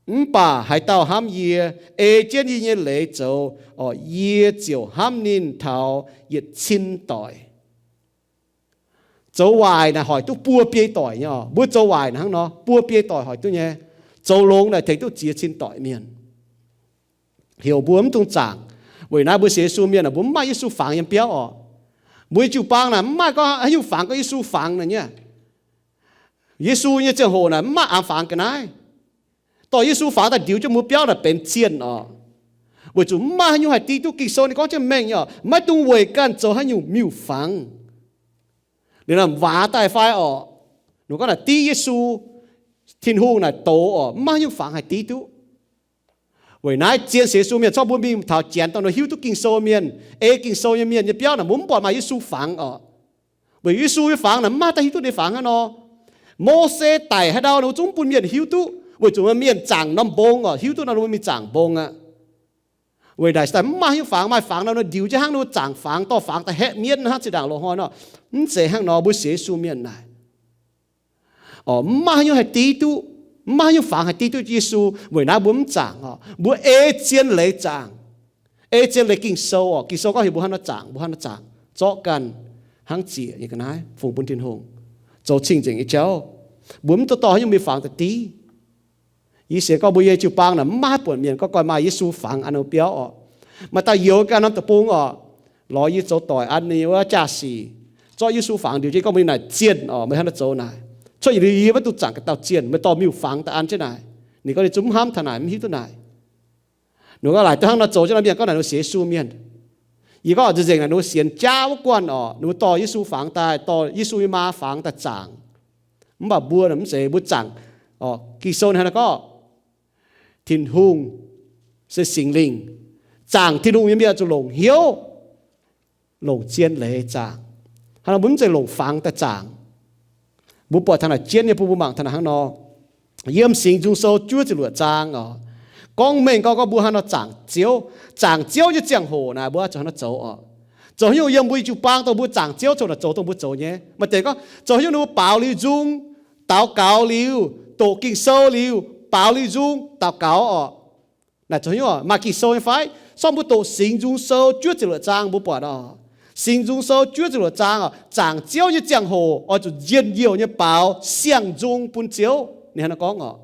Mv baac haaix dauh hnamv yie, ei jienv yie nyei leiz zoux, yie ziouc hnamv ninh taux yietc cin doic. Zoux waaic naaic hoic duqv buo biei doic nyei oc. Mbuo zoux waaic naaic hnangv nor, buo biei doic hoic duqv nyei. Zoux longx naaic tengx duqv ziex cin doic mienh. Heuc mbuo mv dungx zaangc. Weic naaiv mbuo sienx Yesu mienh aah, mbuo mv maaih Yesu fangx yiem biauv oc. Mbuo nyei jiu-baang naaic mv maaih gorngv haaix nyungc fangx gorngv Yesu fangx naaic nyei. Yesu nyei ziangh hoc naaic mv maaih aengx fangx ga'naaiv. Dorh Yesu fangx daaih ndiux jienv mbuo biauv naaic benx zienh oc. Weic zuqc mv maaih haaix nyungc haih div duqv. Ging-Sou ninh gorngv jienv mengh nyei oc, maiv dungx weic ganh zoux haaix nyungc miuc-fangx. Liuz naaic waac daaih fai oc, ninh gorngv naaic div Yesu, Tin-Hungh naaic doz oc, mv maaih haaix nyungc fangx haih div duqv. Weic naaiv zien sienx Yesu mienh, corc mbuo mingh taux Janx dongh nor hiuv duqv Ging-Sou mienh, ei Ging-Sou nyei mienh nyei biauv naaic, mbuo mv buatc maaih Yesu fangx oc. Weic Yesu nyei fangx naaic mv maaih daaih hiuv duqv ninh fangx hnangv nor. Mose daic haaix ndau nor zungv bun mienh hiuv duqv, weic zuqc mienh zaangc norm mbong oc, hiuv duqv nor mbuo mingh zaangc mbong aqv. Weic naaic daaih mv maaih haaix nyungc fangx, maaih fangx nor, nor ndiux jienv hnangv nor zaangc fangx, dorh fangx daaih haeqv mienv hnangv zinh ndaangc loz-hnoi nor. Mv zeiz hnangv nor, mbuo sienx Yesu mienh naaic, mv maaih haaix nyungc haih div duqv, mv maaih haaix nyungc fangx haih div duqv Yesu. Weic naaiv mbuo mv zaangc oc, mbuo ei zien leiz zaangc. Ei zien leiz Ging-Sou oc. Ging-Sou gorngv heuc mbuo hnangv nor zaangc, mbuo hnangv nor zaangc, zorqv ganh hnangv ziec nyei ga'naaiv fungx bun Tin-Hungh, zoux cing-nzengc nyei jauv. Mbuo mv dorh haaix nyungc mingh fangx daaih div. Yie sienx gorngv mbuo nyei jiu-baang naaic mv maaih buonc mienh gorngv goiv maaih Yesu fangx an nor biauv oc. Maaih dauh youz ganh norm deic-bung oc, lorz yie zoux doic an ninh wuov jaa-sic, zorqv Yesu fangx ndiux jienv gorngv mbuo naaic zienh oc, meih hnangv nor zoux naaic, cuotv yietc liuz yie maiv dungx zaangc ga'dauh zienh, meih dorh miuc-fangx daaih an jienv naaic. Ninh gorngv ninh zungv mv hnamv taux naaic, mv hiuv duqv naaic. Ninh gorngv laaic duqv hnangv nor zoux jienv nor, mienh gorngv naaic ninh sienx Yesu mienh. Yie gorngv nzengc naaic ninh sienx jaav wuov guanh oc, ninh dorh Yesu fangx daaih, dorh Yesu nyei maa fangx daaih zaangc. Mv baac mbuo mv zeiz, mbuo zaangc, Ging-Sou hnangv naaiv gorngv, Tin-Hungh se Singx Lingh. Zaangc Tin-Hungh nyei mienh zuqc longc hnyouv, longc zien leiz zaangc. Hnangv nor mbuo mv zeiz longc fangx daaih zaangc. Mbuo buatc taux naaic jienv nyei bun mbuo mangc taux naaic hnangv nor. Yiem Singx Nzung Sou juov ziepc luoqc zaang oc, gorngv mengh gorngv, gorngv mbuo hnangv nor zaangc Ziouv. Zaangc Ziouv nyei ziangh hoc naaic mbuo zuqc hnangv nor zoux oc. Zoux haaix nyungc yiem mbuo nyei jiu-baang dongh mbuo zaangc Ziouv coc naaic zoux dongh mbuo zoux nyei. Maaih deix gorngv zoux haaix nyungc ninh mbuo baaux liuz nzung, daux gaux liuz, doqc Ging-Sou liuz, baaux liuz nzung, daux gaux oc. Naaic zoux haaix nyungc oc? Maaih Ging-Sou nyei fai? Sorng mbuo doqc Singx Nzung Sou juov ziepc luoqc zaang mbuo buatc oc. Singx Nzung Sou juov ziepc luoqc zaang oc, zaangc Ziouv nyei ziangh hoc oix zuqc njien-youh nyei baaux siang-nzung bun Ziouv. Ninh hnangv naaiv gorngv oc.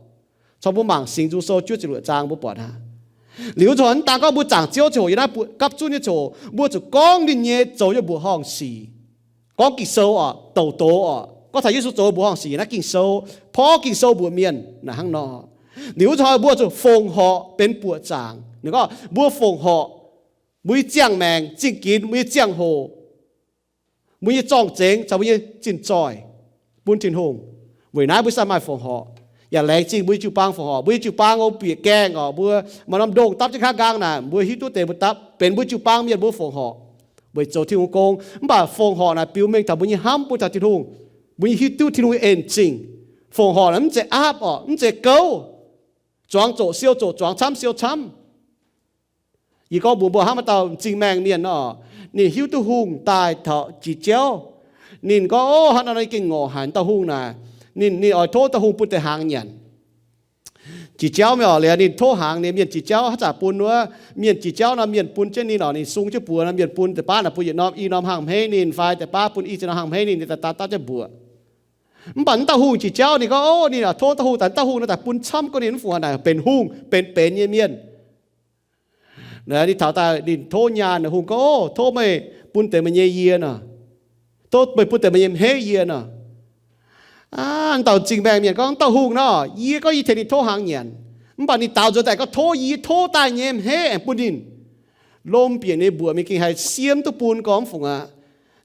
Caux mbuo mangc Singx Nzung Sou juov ziepc luoqc zaang mbuo buatc aqv. Liuz caux mv daan gorngv mbuo zaangc Ziouv ziangh hoc yiem naaiv gapv zunv nyei ziangh hoc, mbuo zuqc gorngv ninh nyei zoux nyei mbuoqc horngh sic. Gorngv Ging-Sou oc, douc doz oc. Gorngv taux Yesu zoux mbuoqc horngh sic naaiv Ging-Sou, porv Ging-Sou mbuoqc mienh naaic hnangv nor. Liuz caux mbuo zuqc fongc horc benx buoqc zaangc. Ninh gorngv mbuo fongc horc, mbuo nyei ziangh maengc, zingh ginx, mbuo nyei ziangh hoc, mbuo nyei zorng-zengx caux mbuo nyei zinh zoih bun Tin-Hungh. Weic naaiv mbuo sai maaih fongc horc. Yaac laengz zingh mbuo nyei jiu-baang fongc horc. Mbuo nyei jiu-baang oix bieqc gaengh oc, mbuo maaih norm ndongh dapv jienv kangv nqaang naaic, mbuo hiuv duqv deix mbuo dapv, benx mbuo jiu-baang mienh mbuo fongc horc weic zoux Tin-Hungh gong. Mv baac fongc horc naaic biux mengh taux mbuo nyei hnamv bun taux Tin-Hungh, mbuo nyei hiuv duqv Tin-Hungh nyei en zingh. Fongc horc naaic mv zeiz aapv oc, mv zeiz gouv. Zuangx zoqc siou zoqc, zuangx camv siou camv. Yie gorngv mbuox mbuo hnangv maaih dauh m'zing maengh mienh nor, ninh hiuv duqv hungh daaih taux jiex jauv. Ninh gorngv, Ov, hnangv nor yie gengh ngorc haic dauh hungh naaic. Ninh, ninh oix tov dauh hungh bun deix hnaangx nyanc. Jiex jauv mingh oc, liuz ninh tov hnaangx nyei mienh jiex jauv haaix zanc bun wuov. Mienh jiex jauv nor mienh bun jienv ninh oc, ninh sung jienv buoz nor mienh bun deix baav naaic bun yietc norm i norm hnaangx hmeiv ninh, fai deix baav bun i ziex norm hnaangx hmeiv ninh, ninh daaih daav daav jienv mbuoqc. Mv baac wuov dauh hungh jiex jauv ninh gorngv, Ov, ninh oix tov dauh hungh daaih, dauh hungh nor daaih bun camv gorngv ninh mv fungc haaix naaic benx hungh benx benx nyei mienh. Ninh taux daaih ninh tov nyaanh, hungh gorngv, Ov, tov meih bun deix meih nyei yie nor. Tov meih bun deix meih nyei hmeiv yie nor. Aa, dauh m'zing maengh mienh gorngv, Dauh hungh nor, yie gorngv yie tengx ninh tov hnaangx nyanc. Mv baac ninh daaux nzuonx daaih gorngv tov yie, tov daaih nyei hmeiv aengx bun ninh. Lomh bieqc nyei mbuoqc mingh gengh haih siev duqv bun gorngv mv fungc aqv.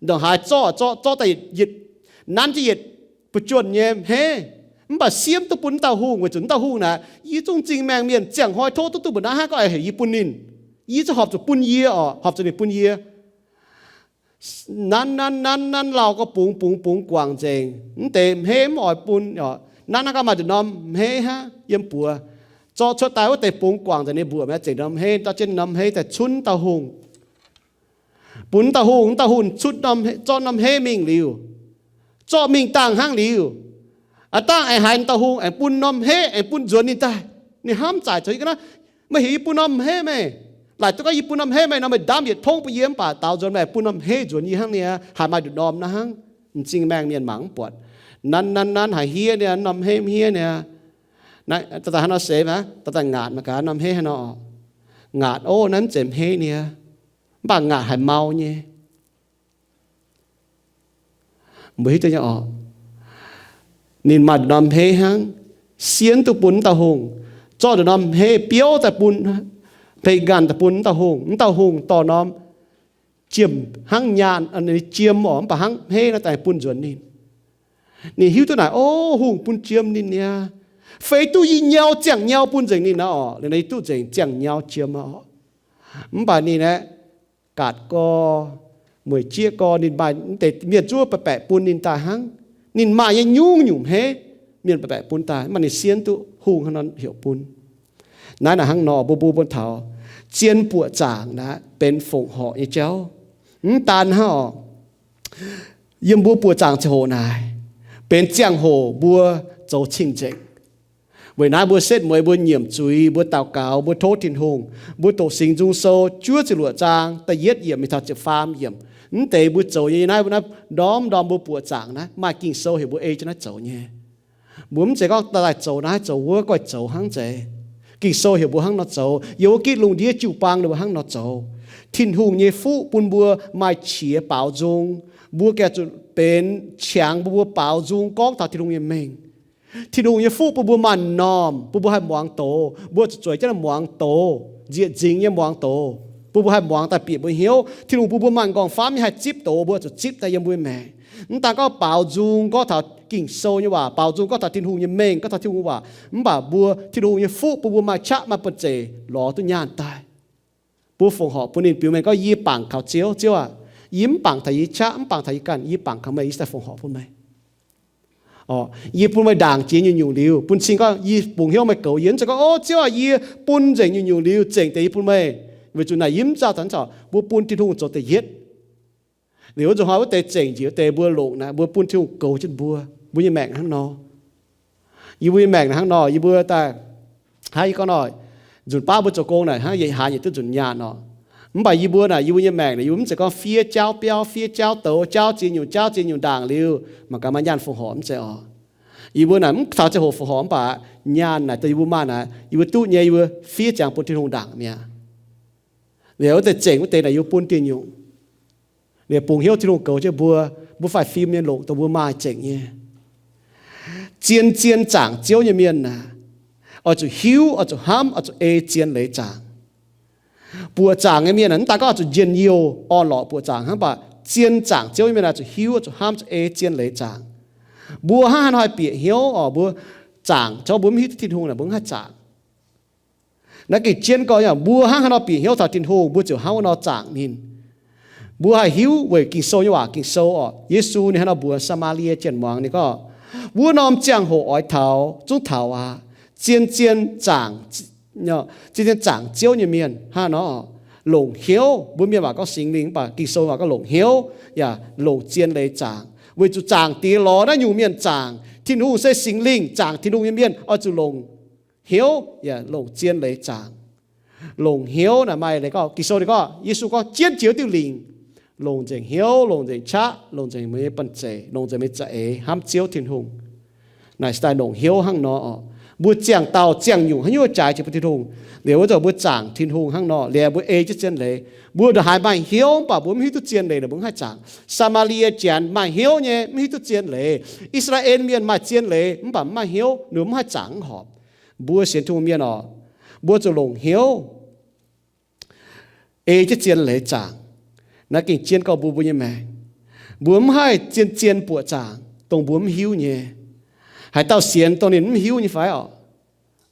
Ndongc haaix zorqv zorqv zorqv daaih yietc, nanv jienv yietc buoz-juonh nyei hmeiv, mv baac siev duqv bun wuov dauh hungh, weic zuqc wuov dauh hungh naaic, Yie zungv m'zing maengh mienh, ziangh hnoi tov duqv duqv mbuo naaiv hnangv, gorngv aengx heuc yie bun ninh. Yie zungv horpc zuqc bun yie oc, horpc zuqc ninh bun yie. Nanv nanv nanv nanv lauh gorngv bungx bungx bungx guangc nzengc. Mv deix hmeiv mv oix bun oc. Nanv nanv gau maaih nduqc norm hmeiv hnangv yiem buoz. Zorqv cuotv daaih wuov deix bungx guangc nzengc nyei mbuoqc mi'aqv, zengc norm hmeiv, zorqv jienv norm hmeiv daaih cunv dauh hungh. Bun dauh hungh, dauh hungh cunv norm, zorqv norm hmeiv mingh liuz, zorqv mingh dangh hnangv liuz, aav dangh aengx haiz dauh hungh aengx bun norm hmeiv aengx bun nzuonx ninh daaih. Ninh hnamv zaaic zoux yie ga'naaiv, Meih heuc yie bun norm hmeiv meih. Laaic duqv gorngv yie bun norm hmeiv meih nor, meih ndaamv yietc tongv bun yie, mv baac daaux nzuonx meih bun norm hmeiv nzuonx yie hnangv niaa, haiz maaih nduqc norm naaiv hnangv. M'zing maengh mienh mangc mv buatc. Nanv nanv nanv haiz hniev niaa, norm hmeiv hniev niaa. Daaih daaih hnangv nor seix aqv, daaih daaih ngaatc mangc gaax norm hmeiv haaix nor. Ngaatc, ov, naaiv mv zeiz hmeiv niaa, mv baac ngaatc haiz mau nyei. Mbuo hiuv duqv nyei oc. Ninh maaih nduqc norm hmeiv hnangv, siev duqv bun wuov dauh hungh, zorqv nduqc norm hmeiv biouv daaih bun, hmeiv ganh daaih bun wuov dauh hungh. Wuov dauh hungh dorh norm jiem hnangv nyaanh, jiem oc, mv baac hnangv hmeiv nor daaih bun nzuonx ninh. Ninh hiuv duqv naaic, ov, hungh bun jiem ninh niaa. Feix duqv yie nyau ziangh nyau bun nzengc ninh naaiv orqc, liuz naaiv yie duqv nzengc ziangh nyau jiem orqc. Mv baac ninh aeqv, gaatc gorx, mueic jieqv gorx, ninh maaih deix mienh zuov baeqc baeqc bun ninh daaih hnangv. Ninh maaih nyei nyungc-nyungc hneiv, mienh baeqc baeqc bun daaih, mv baac ninh sienx duqv hungh hnangv nor heuc bun. Naaiv naaic hnangv nor, mbuo mbuo mbuo taux zien buoqc zaangc naaiv benx fongc horc nyei jauv. Mv daan hnangv orqc, yiem mbuo buoqc zaangc ziangh hoc naaic, benx ziangh hoc mbuo zoux cing-nzengc. Weic naaiv mbuo setv mueiz mbuo nyiemc zuiz, mbuo daux gaux, mbuo tov Tin-Hungh, mbuo doqc Singx Nzung Sou juov ziepc luoqc zaang da'yietv yiemc mingh taux ziepc faam yiemc. Mv deix mbuo zoux nyei naaiv, naaiv ndorm ndorm mbuo buoqc zaangc naaiv maaih Ging-Sou heuc mbuo ei jienv naaiv zoux nyei. Mbuo mv zeiz gorngv daaih zoux naaiv zoux wuov, goiv zoux hnangv zeiz. Ging-Sou heuc mbuo hnangv nor zoux. Yiem wuov gitv lungh ndiev jiu baang ninh mbuo hnangv nor zoux. Tin-Hungh nyei fuqv bun mbuo maaih qiex baaux nzung. Mbuo gengh zuqc benx qangx bun mbuo baaux nzung gorngv taux Tin-Hungh nyei mengh. Tin-Hungh nyei fuqv bun mbuo maaih m'normh, bun mbuo haih muangx doz, mbuo zuqc zueiz jienv muangx doz, nzieqc nzingx nyei muangx doz, bun mbuo haih muangx daaih bieqc mbuo hnyouv. Tin-Hungh bun mbuo maaih m'nqorngv-famv nyei haih zipv doz, mbuo zuqc zipv daaih yiem mbuo nyei maengc. Mv daan gorngv baaux nzung gorngv taux Ging-Sou nyei waac, baaux nzung gorngv taux Tin-Hungh nyei mengh, gorngv taux Tin-Hungh waac, mv baac mbuo, Tin-Hungh nyei fuqv bun mbuo maaih qaqv maaih banh zeic lorz duqv nyaanh daaih. Mbuo fongc horc bun ninh, biux mengh gorngv, yie bangc kaux Ziouv, Ziouv aac, yie mv bangc taux yie qaqv, mv bangc taux yie ganh, yie bangc kaux meih, yie daaih fongc horc bun meih. Yie bun meih ndaangc jiex nyungc-nyungc liuz, bun cing gorngv yie bungx hnyouv meih goux yie. Mv zeiz gorngv, o Ziouv aac, yie bun nzengc nyungc-nyungc liuz zengc deix yie bun meih. Weic zuqc naaic yie mv zaah taux, mbuo bun Tin-Hungh zoux da'yietv. Liuz wuov nzunc hnoi wuov deix zengc njiec wuov deix mbuo longc naaic, mbuo bun Tin-Hungh goux jienv mbuo, mbuo nyei maengc hnangv nor. Yie mbuo nyei maengc naaic hnangv nor, yie mbuo daaih, hnangv yie gorngv nor, nzunc baav mbuo zoux gong naaic hnangv yietc hlaax yietc duqv nzunc nyaanh orqc. Mv baac yie mbuo naaic, yie mbuo nyei maengc naaic, yie mbuo mv zeiz gorngv fiev jauv biauv, fiev jauv douz, jauv ziex nyungc, jauv ziex nyungc ndaangc liuz mangc gaax maaih nyaanh fongc horc, mv zeiz orqc. Yie mbuo naaic mv taux ziangh hoc fongc horc mv baac nyaanh naaic dongh yie mbuo maaih naaic, yie mbuo duqv nyei yie mbuo fiev ziangx bun Tin-Hungh ndaangc mi'aqv. Liuz wuov deix zengc wuov deix naaic yie mbuo bun diuh nyungc. Liuz bungx hnyouv Tin-Hungh goux jienv mbuo, mbuo faix fim nyei longc dongh mbuo maaih zengc nyei. Zien-zien zaangc Ziouv nyei mienh aah, oix zuqc hiuv, oix zuqc hnamv, oix zuqc ei zien leiz zaangc. Buoqc zaangc nyei mienh aah, mv daan gorngv oix zuqc njien-youh orn-lorqc buoqc zaangc hnangv, mv baac zien zaangc Ziouv nyei mienh oix zuqc hiuv, oix zuqc hnamv, zuqc ei zien leiz zaangc. Mbuo hnangv haaix nor haih bieqc hnyouv oc? Mbuo zaangc, mbuo mv hiuv duqv Tin-Hungh naaic, mbuo mv haih zaangc. Naaiv gengh jienv gorngv, mbuo hnangv haaix nor bieqc hnyouv taux Tin-Hungh, mbuo ziouc hnangv wuov nor zaangc ninh. Mbuo haih hiuv weic Ging-Sou nyei waac, Ging-Sou oc, Yesu ninh hnangv nor mbuox Saa^maa^lie Janx muangx, ninh gorngv, wuov norm ziangh hoc oix taux, zungv taux aqv. Zien-zien zaangc, zien-zien zaangc Ziouv nyei mienh hnangv nor longc hnyouv. Mbuo mienh waac gorngv Singx Lingh, mv baac Ging-Sou waac gorngv longc hnyouv, yaac longc zien leiz zaangc, weic zuqc zaangc Diex lorz naaiv nyungc mienh zaangc. Tin-Hungh se Singx Lingh, zaangc Tin-Hungh nyei mienh oix zuqc longc hnyouv, yaac longc zien leiz zaangc. Longc hnyouv naaic maaih leiz gorngv, Ging-Sou ninh gorngv, Yesu gorngv, jienv jiex diuh lingc, longc nzengc hnyouv, longc nzengc qaqv, longc nzengc meih nyei banh zeic, longc nzengc meih za'eix hnamv Ziouv Tin-Hungh. Naaic se daaih longc hnyouv hnangv nor oc. Mbuo ziangh dauh ziangh nyungc haaix nyungc jaaix jiex bun Tin-Hungh, liuz wuov zanc mbuo zaangc Tin-Hungh hnangv nor, liuz mbuo ei jienv zien leiz. Mbuo ndongc haaix maaih hnyouv mv baac mbuo mv hiuv duqv zien leiz, mbuo mv haih zaangc. Saa^maa^lie Janx maaih hnyouv nyei, mv hiuv duqv zien leiz. I^saa^laa^en Mienh maaih zien leiz mv baac mv maaih hnyouv, ninh mbuo mv haih zaangc mv horpc. Mbuo sienx Tin-Hungh mienh oc, mbuo zuqc longc hnyouv ei jienv zien leiz zaangc. Naaiv gengh jienv gorngv mbuo, mbuo nyei maengc, mbuo mv haih zien-zien buoqc zaangc dongh mbuo mv hiuv nyei. Haaix dauh sienx dongh ninh mv hiuv nyei fai oc?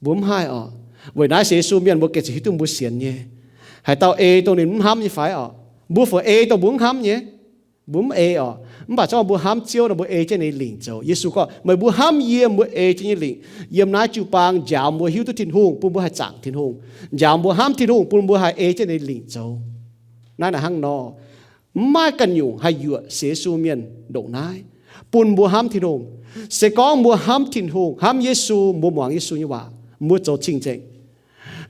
Mbuo mv haih oc. Weic naaiv sienx Yesu mienh mbuo gengh zuqc hiuv duqv mbuo sienx nyei. Haaix dauh ei dongh ninh mv hnamv nyei fai oc? Mbuo fungc ei dongh mbuo mv hnamv nyei? Mbuo mv ei oc. Mv baac se gorngv mbuo hnamv Ziouv nor, mbuo ei jienv ninh nyei lingc zoux. Yesu gorngv, meih mbuo hnamv yie, mbuo ei jienv nyei lingc. Yiem naaiv jiu-baang njaaux mbuo hiuv duqv Tin-Hungh, bun mbuo haih zaangc Tin-Hungh. Njaaux mbuo hnamv Tin-Hungh, bun mbuo haih ei jienv ninh nyei lingc zoux. Naaiv naaic hnangv nor, mv maaih ganh nyungc haih yuoqc sienx Yesu mienh ndongc naaiv, bun mbuo hnamv Tin-Hungh. Se gorngv mbuo hnamv Tin-Hungh, hnamv Yesu, mbuo muangx Yesu nyei waac, mbuo zoux cing-nzengc,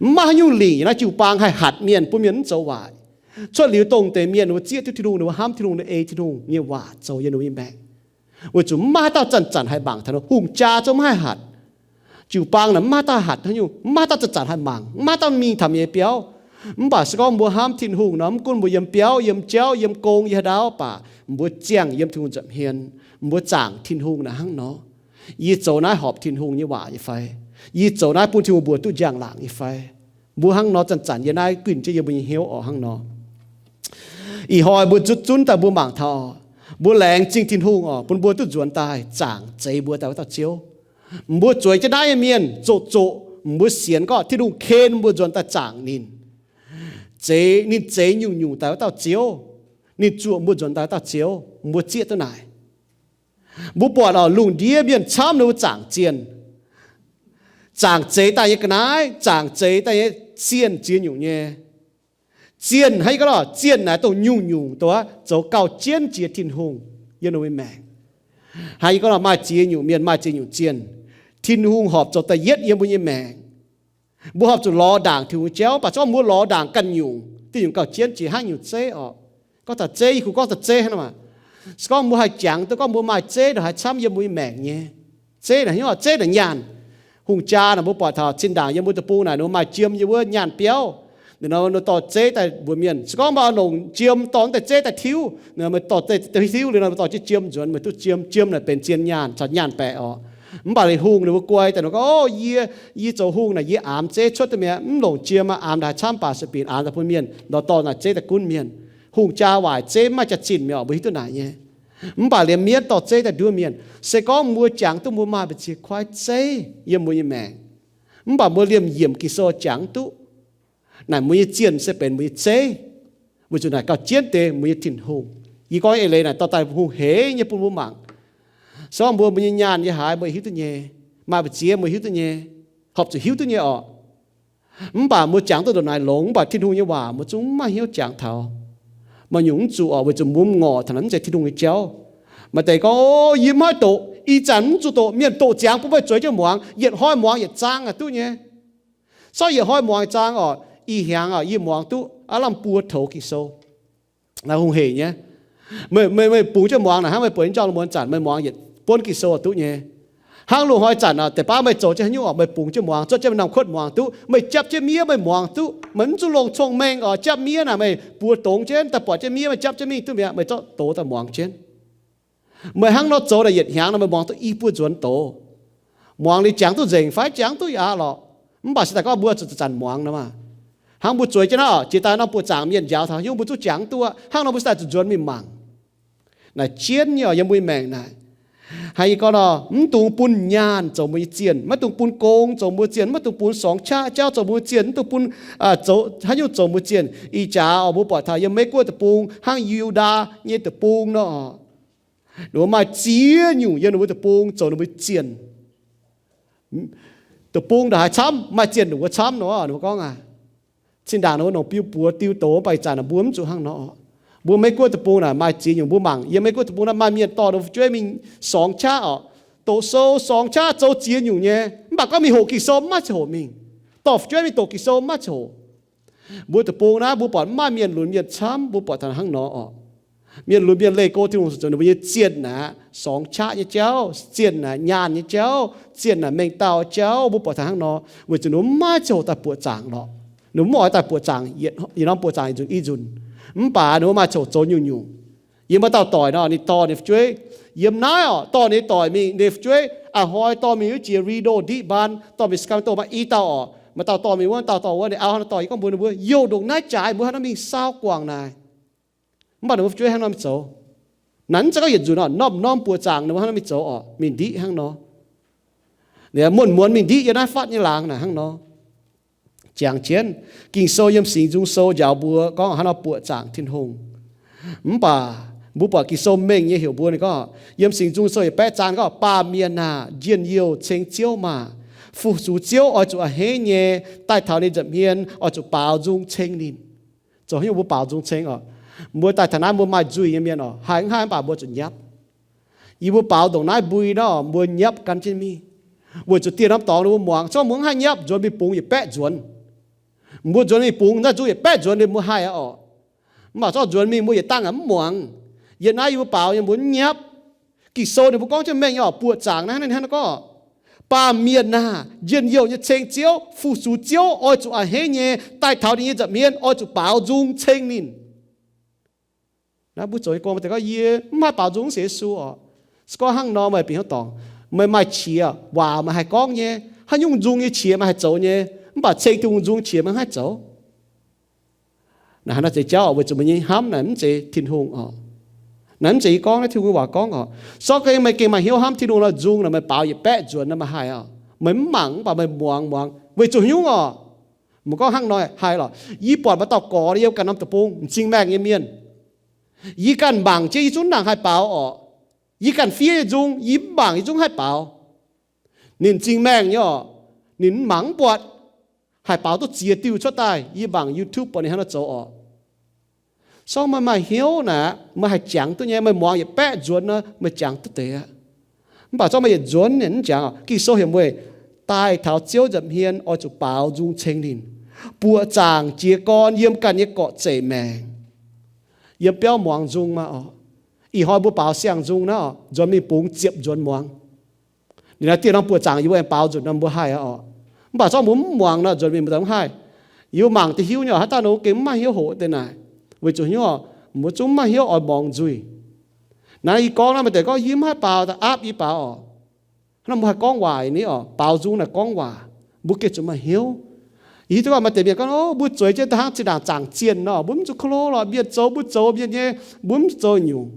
mv maaih haaix nyungc lingc yiem naaiv jiu-baang haih hatc mienh, bun mienh mv zoux waaic. Cuotv liuz dongh deix mienh ninh mbuo zieqv duqv Tin-Hungh, ninh mbuo hnamv Tin-Hungh, ninh ei Tin-Hungh nyei waac zoux yiem ninh mbuo nyei maengc. Weic zuqc mv maaih haaix dauh zanc-zanc haih mangc taux hungh jaa zungv mv haih hatc. Jiu-baang naaic mv maaih haaix dauh hatc haaix nyungc, mv maaih haaix dauh zanc-zanc haih mangc, mv maaih haaix dauh mingh taux mienh nyei biauv. Mv baac se gorngv mbuo hnamv Tin-Hungh nor, mv gunv mbuo yiem biauv, yiem jauv, yiem gong, yiem haaix ndau baac, mbuo ziangh yiem Tin-Hungh nza'hmien, mbuo zaangc Tin-Hungh naaic hnangv nor, yie zoux naaiv horpc Tin-Hungh nyei waac nyei fai? Yie zoux naaiv bun Tin-Hungh mbuox duqv njang-laangc nyei fai? Mbuo hnangv nor zanc-zanc yiem naaiv guinh jienv yiem mbuo nyei hnyouv oc hnangv nor. Ih hnoi mbuo zutv zunv daaih mbuo mangc taux, mbuo laengz zingh Tin-Hungh oc, bun mbuo duqv nzuonx daaih zaangc zeix mbuo daaih wuov dauh Ziouv. Mbuo zueiz jienv naaiv nyei mienh zoqc zoqc, mbuo sienx gorngv Tin-Hungh ken mbuo nzuonx daaih zaangc ninh. Zeix, ninh zeix nyungc-nyungc daaih wuov dauh Ziouv. Ninh zuoqc mbuo nzuonx daaih wuov dauh Ziouv, mbuo zieqv duqv naaic. Mbuo buatc oc, lungh ndiev mienh camv ninh mbuo zaangc zienh. Zaangc zeix daaih nyei ga'naaiv, zaangc zeix daaih nyei zienh ziex nyungc nyei. Zienh, hnangv yie gorngv oc, zienh naaic dongh nyungc-nyungc dongh zoux gauh jienv jiex Tin-Hungh yiem ninh mbuo maengc. Hnangv yie gorngv oc, maaih ziex nyungc mienh maaih ziex nyungc zienh. Tin-Hungh horpc zoux da'yietv yiem mbuo nyei maengc. Mbuo horpc zuqc lorz ndaangc Tin-Hungh nyei jauv, mv baac se gorngv mbuo lorz ndaangc ganh nyungc, diuh nyungc gauh jienv jiex hnangv nyungc zeiv oc. Gorngv taux zeiv, yie kungx gorngv taux zeiv hnangv nor maah. Se gorngv mbuo haih jangx duqv gorngv mbuo maaih zeiv ndongc haaix camv yiem mbuo nyei maengc nyei. Zeiv naaic hnyouv, zeiv naaic nyaanh. Hungh jaa naaic mbuo buatc taux zinh ndaangc yiem mbuo deic-bung naaic ninh mbuo maaih jiem yiem wuov nyaanh biauv. Ninh nor ninh dorh zeiv daaih mbuox mienh. Se gorngv maaih longc jiem dorh deix zeiv daaih tiuv, meih dorh deix tiuv liuz nor meih dorh jienv jiem nzuonx, meih duqv jiem. Jiem naaic benx zien nyaanh caux nyaanh baeqc oc. Mv baac ninh hungh ninh mbuo guai daaih nor gorngv, O, yie, yie zoux hungh naaic yie aamx zeiv cuotv duqv mi'aqv. Mv longc jiem aqv, aamx ndongc haaix camv baac sueih binc aamx daaih bun mienh nor dorh naaic zeiv daaih gunv mienh. Hungh jaa waaic zeiv mv maaih jaax-zinh mi'aqv, mbuo hiuv duqv naaic nyei. Mv baac liemh mienv dorh zeiv daaih nduov mienh. Se gorngv mbuo jangx duqv mbuo maaih mbu'ziex kuaaiv zeiv yiem mbuo nyei maengc, mv baac mbuo liemh yiemc Ging-Sou jangx duqv naaic mbuo nyei zienh se benx mbuo nyei zeiv, weic zuqc naaic gauh jienv deix mbuo nyei Tin-Hungh. Yie gorngv eix leiz naaic dorh daaih hungh hec nyei bun mbuo mangc. Se gorngv mbuo, mbuo nyei nyaanh yiem haaix mbuo hiuv duqv nyei, maaih mbu'ziex mbuo hiuv duqv nyei, horpc zuqc hiuv duqv nyei oc. Mv baac mbuo jangx duqv ndongc naaic longx, mv baac Tin-Hungh nyei waac mbuo zungv mv maaih hnyouv jangx taux. Maaih nyungc mv zuqc oc, weic zuqc mbuo mv ngorc taux naaic mv zeiz Tin-Hungh nyei jauv. Maaih deix gorngv, O, yie mv haih doqc, ih zanc mv zuqc doqc, mienh doqc ziangx bun meih zueiz jienv muangx, yietc hnoi muangx yietc zaang aqv duqv nyei. Sortv yietc hnoi muangx yietc zaang oc, ih hnyangx oc yie muangx duqv aav lamh buo toux Ging-Sou. Naaiv hungh hec nyei. Meih, meih, meih bungx jienv muangx naaic hnangv meih buatc njang muonz zanc meih muangx yietc buonv Ging-Sou oix duqv nyei. Hnangv loz-hnoi zanc oc, deix baav meih zoux jienv haaix nyungc oc, meih bungx jienv muangx, zorqv jienv norm kuotv muangx duqv. Meih japv jienv miev meih muangx duqv. Meih mv zuqc longc cong-mengh oc, japv miev naaic meih buoz dongz jienv daaih buatc jienv miev meih japv jienv mingh duqv mi'aqv, meih zorqv doz daaih muangx jienv. Meih hnangv nor zoux naaic yietc hnyangx nor meih muangx duqv i buo nzuonx doz. Muangx liuz jangx duqv nzengc fai jangx duqv yaac aqv lorqc. Mv baac se daaih gorngv mbuo zuqc zanc muangx nor maah. Hnangv mbuo zueiz jienv naaiv oc, jiex daaih norm buoqc zaangc mienh njaaux taux haaix nyungc mbuo zungv jangx duqv, hnangv nor mbuo se daaih zuqc nzuonx mingh mangc. Naaic jienv nyei oc, yiem mbuo nyei maengc naaic. Hnangv yie gorngv nor, mv dungx bun nyaanh zoux mbuo nyei zienh, maiv dungx bun gong zoux mbuo zienh, maiv dungx bun sorngx qaqv jauv zoux mbuo zienh, mv dungx bun zoux haaix nyungc zoux mbuo zienh. Ih jaax oc, mbuo buatc taux yiem Meiv Guoqv deic-bung hnangv Yu^ndaa nyei deic-bung nor, ninh mbuo maaih ziex nyungc yiem ninh mbuo deic-bung zoux ninh mbuo zienh. Deic-bung ndongc haaix camv, maaih zienh ndongc wuov camv nor, ninh mbuo gorngv aqv. Zinh ndaangc ninh mbuo longc biu buoz diu doz, mv baac ih zanc mbuo mv zuqc hnangv nor. Mbuo Meiv Guoqv deic-bung naaic maaih ziex nyungc, mbuo mangc yiem Meiv Guoqv deic-bung naaiv maaih mienh dorh ninh mbuo fu'jueiv mingh sorngx qaqv oc, doqc sou sorngx qaqv zoux ziex nyungc nyei, mv baac gorngv mingh hoqc Ging-Sou mv maaih ziangh hoc mingh. Dorh fu'jueiv mingh doqc Ging-Sou mv maaih ziangh hoc. Mbuo deic-bung naaiv mbuo buatc maaih mienh lunx mienh camv, mbuo buatc taux hnangv nor oc. Mienh lunx mienh leih go Tin-Hungh zoux ninh mbuo nyei zienh naaic sorngx qaqv nyei jauv, zienh naaic nyaanh nyei jauv, zienh naaic mengh dauh jauv, mbuo buatc taux hnangv nor, weic zuqc ninh mbuo mv maaih ziangh hoc daaih buoqc zaangc lorqc. Ninh mbuo mv oix daaih buoqc zaangc yietc norm buoqc zaangc yietc nzunc i nzunc. Mv baac ninh mbuo maaih ziangh hoc zoux nyungc-nyungc. Yiem wuov dauh doic nor, ninh dorh ninh fu'jueiv, yiem naaiv oc, dorh ninh doic mingh, ninh fu'jueiv a'hnoi dorh mingh wuov jiex Redondo ndiqv mbaan, dorh mingh Sacramento maaih i dauh oc, maaih dauh dorh mingh wuov, dauh dorh wuov, ninh auv hnangv nor dorh. Yie gorngv mbuox ninh mbuo, youh ndongc naaiv jaaix mbuo hnangv nor mingh saau guangc naaic. Mv baac ninh mbuo fu'jueiv hnangv nor mingh zoux. Naaiv mv zeiz gorngv yietc nzunc oc, norm-norm buoqc zaangc ninh mbuo hnangv nor mingh zoux oc, mingh ndiqv hnangv nor. Muonz-muonz mingh ndiqv yiem naaiv fatv nyei laangz naaic hnangv nor. Jangx jienv, Ging-Sou yiem Singx Nzung Sou njaaux mbuo gorngv hnangv nor buoqc zaangc Tin-Hungh. Mv baac mbuo buatc Ging-Sou mengh nyei heuc mbuo, ninh gorngv yiem Singx Nzung Sou yietc baeqv zaang gorngv, baamh mienh aah, njien-youh ceng Ziouv maah! Fu-sux Ziouv oix zuqc a'hneiv nyei. Daaih taux ninh nza'hmien oix zuqc baaux nzung ceng ninh. Zoux haaix nyungc mbuo baaux nzung ceng oc? Mbuo daaih taux naaiv mbuo maaih nzuih nyei mienh oc, haih mv haih mv baac mbuo zuqc nyapv. Yie mbuo baaux ndongc naaiv mbui nor, mbuo nyapv gan jienv mingh, weic zuqc dieh norm dorngx ninh mbuo muangx, se gorngv mbuo mv haih nyapv, nzuonx mingh bungx yietc baeqv nzuonx. Mbuo nzuonx mingh bungx naaiv nzung yietc baeqv nzuonx liuz mbuo haih oc. Mv baac se gorngv nzuonx mingh mbuo yietc dangh mv muangx. Yiem naaiv yie mbuo baaux nyei mbuo mv nyapv. Ging-Sou ninh mbuo gorngv jienv mengh nyei oc, buoqc zaangc naaiv hnangv naaiv gorngv, baamh mienh aah, njien-youh nyei ceng Ziouv, fu-sux Ziouv oix zuqc a'hneiv nyei. Daaih taux ninh nyei nza'hmien oix zuqc baaux nzung ceng ninh. Naaiv mbuo zoux nyei gong, maaih deix gorngv, yie mv haih baaux nzung sienx Yesu oc. Se gorngv hnangv nor meih bieqc haaix dorngx, meih maaih qiex waac meih haih gorngv nyei, haaix nyungc nzung nyei qiex meih haih zoux nyei, mv baac ceng Tin-Hungh nzung qiex meih mv haih zoux. Naaiv hnangv naaiv zeiz jauv oc, weic zuqc meih nyei hnamv naaic mv zeiz Tin-Hungh oc. Naaiv mv zeiz yie gorngv, naaiv Tin-Hungh nyei waac gorngv oc. Sortv gengh meih gengh maaih hnyouv hnamv Tin-Hungh nor, nzung naaic meih baaux yietc baeqv nzuonx nor meih haih oc. Meih mv mangc mv baac meih muangx muangx. Weic zuqc hnyouv oc. Mv gorngv hnangv nor haih lorqc. Yie buatc maaih dauh gorx yiem ganh norm deic-bung m'zing maengh nyei mienh. Yie ganh mangc jienv yie zungv nangc haih baaux oc. Yie ganh fiev nyei nzung yie mv mangc yie zungv haih baaux. Ninh m'zing maengh nyei oc. Ninh mv mangc mv buatc. Haih baaux duqv ziex diuh cuotv daaih. Yie mangc YouTube buatc ninh hnangv nor zoux oc. Sortv meih maaih hnyouv naaic meih haih jangx duqv nyei. Meih muangx yietc baeqv nzuonx nor meih jangx duqv deix aqv. Mv baac zorqv meih yietc nzuonx ninh mv jangx oc. Ging-Sou heuc meih daaih taux Ziouv nza'hmien oix zuqc baaux nzung ceng ninh, buoqc zaangc jiez gorn yiem ganh nyei gorqv-zeic maengc. Yiem biauv muangx nzung maah oc. Ih hnoi mbuo baaux siang-nzung naaiv oc, nzuonx mingh bungx ziepc nzuonx muangx. Ninh naaiv dieh norm buoqc zaangc yie mbuo aengx baaux nzunc nor mbuo haih aqv oc. Mv baac zorqv mbuo mv muangx nor nzuonx mingh mbuo zungv mv haih. Yie mbuo mangc deix hiuv nyei oc, haaix dauh ninh gengh mv maaih hnyouv hoqc deix naaic, weic zuqc hnyouv oc, mbuo zungv mv maaih hnyouv oix muangx nzuih. Naaiv yie gorngv naaiv maaih deix gorngv yie mv haih baaux, da'aapv yie baaux oc. Hnangv naaiv mbuo haih gorngv waac ni oc, baaux nzung naaic gorngv waac, mbuo gengh zuqc maaih hnyouv. Yie hiuv duqv gorngv maaih deix mienh gorngv, o, mbuo zueiz jienv da'hnangv zinh ndaangc zaangc zienh nor, mbuo mv zuqc ko lo lorqc, mienh zoux mbuo zoux, mienh nyei, mbuo mv zuqc zoux nyungc.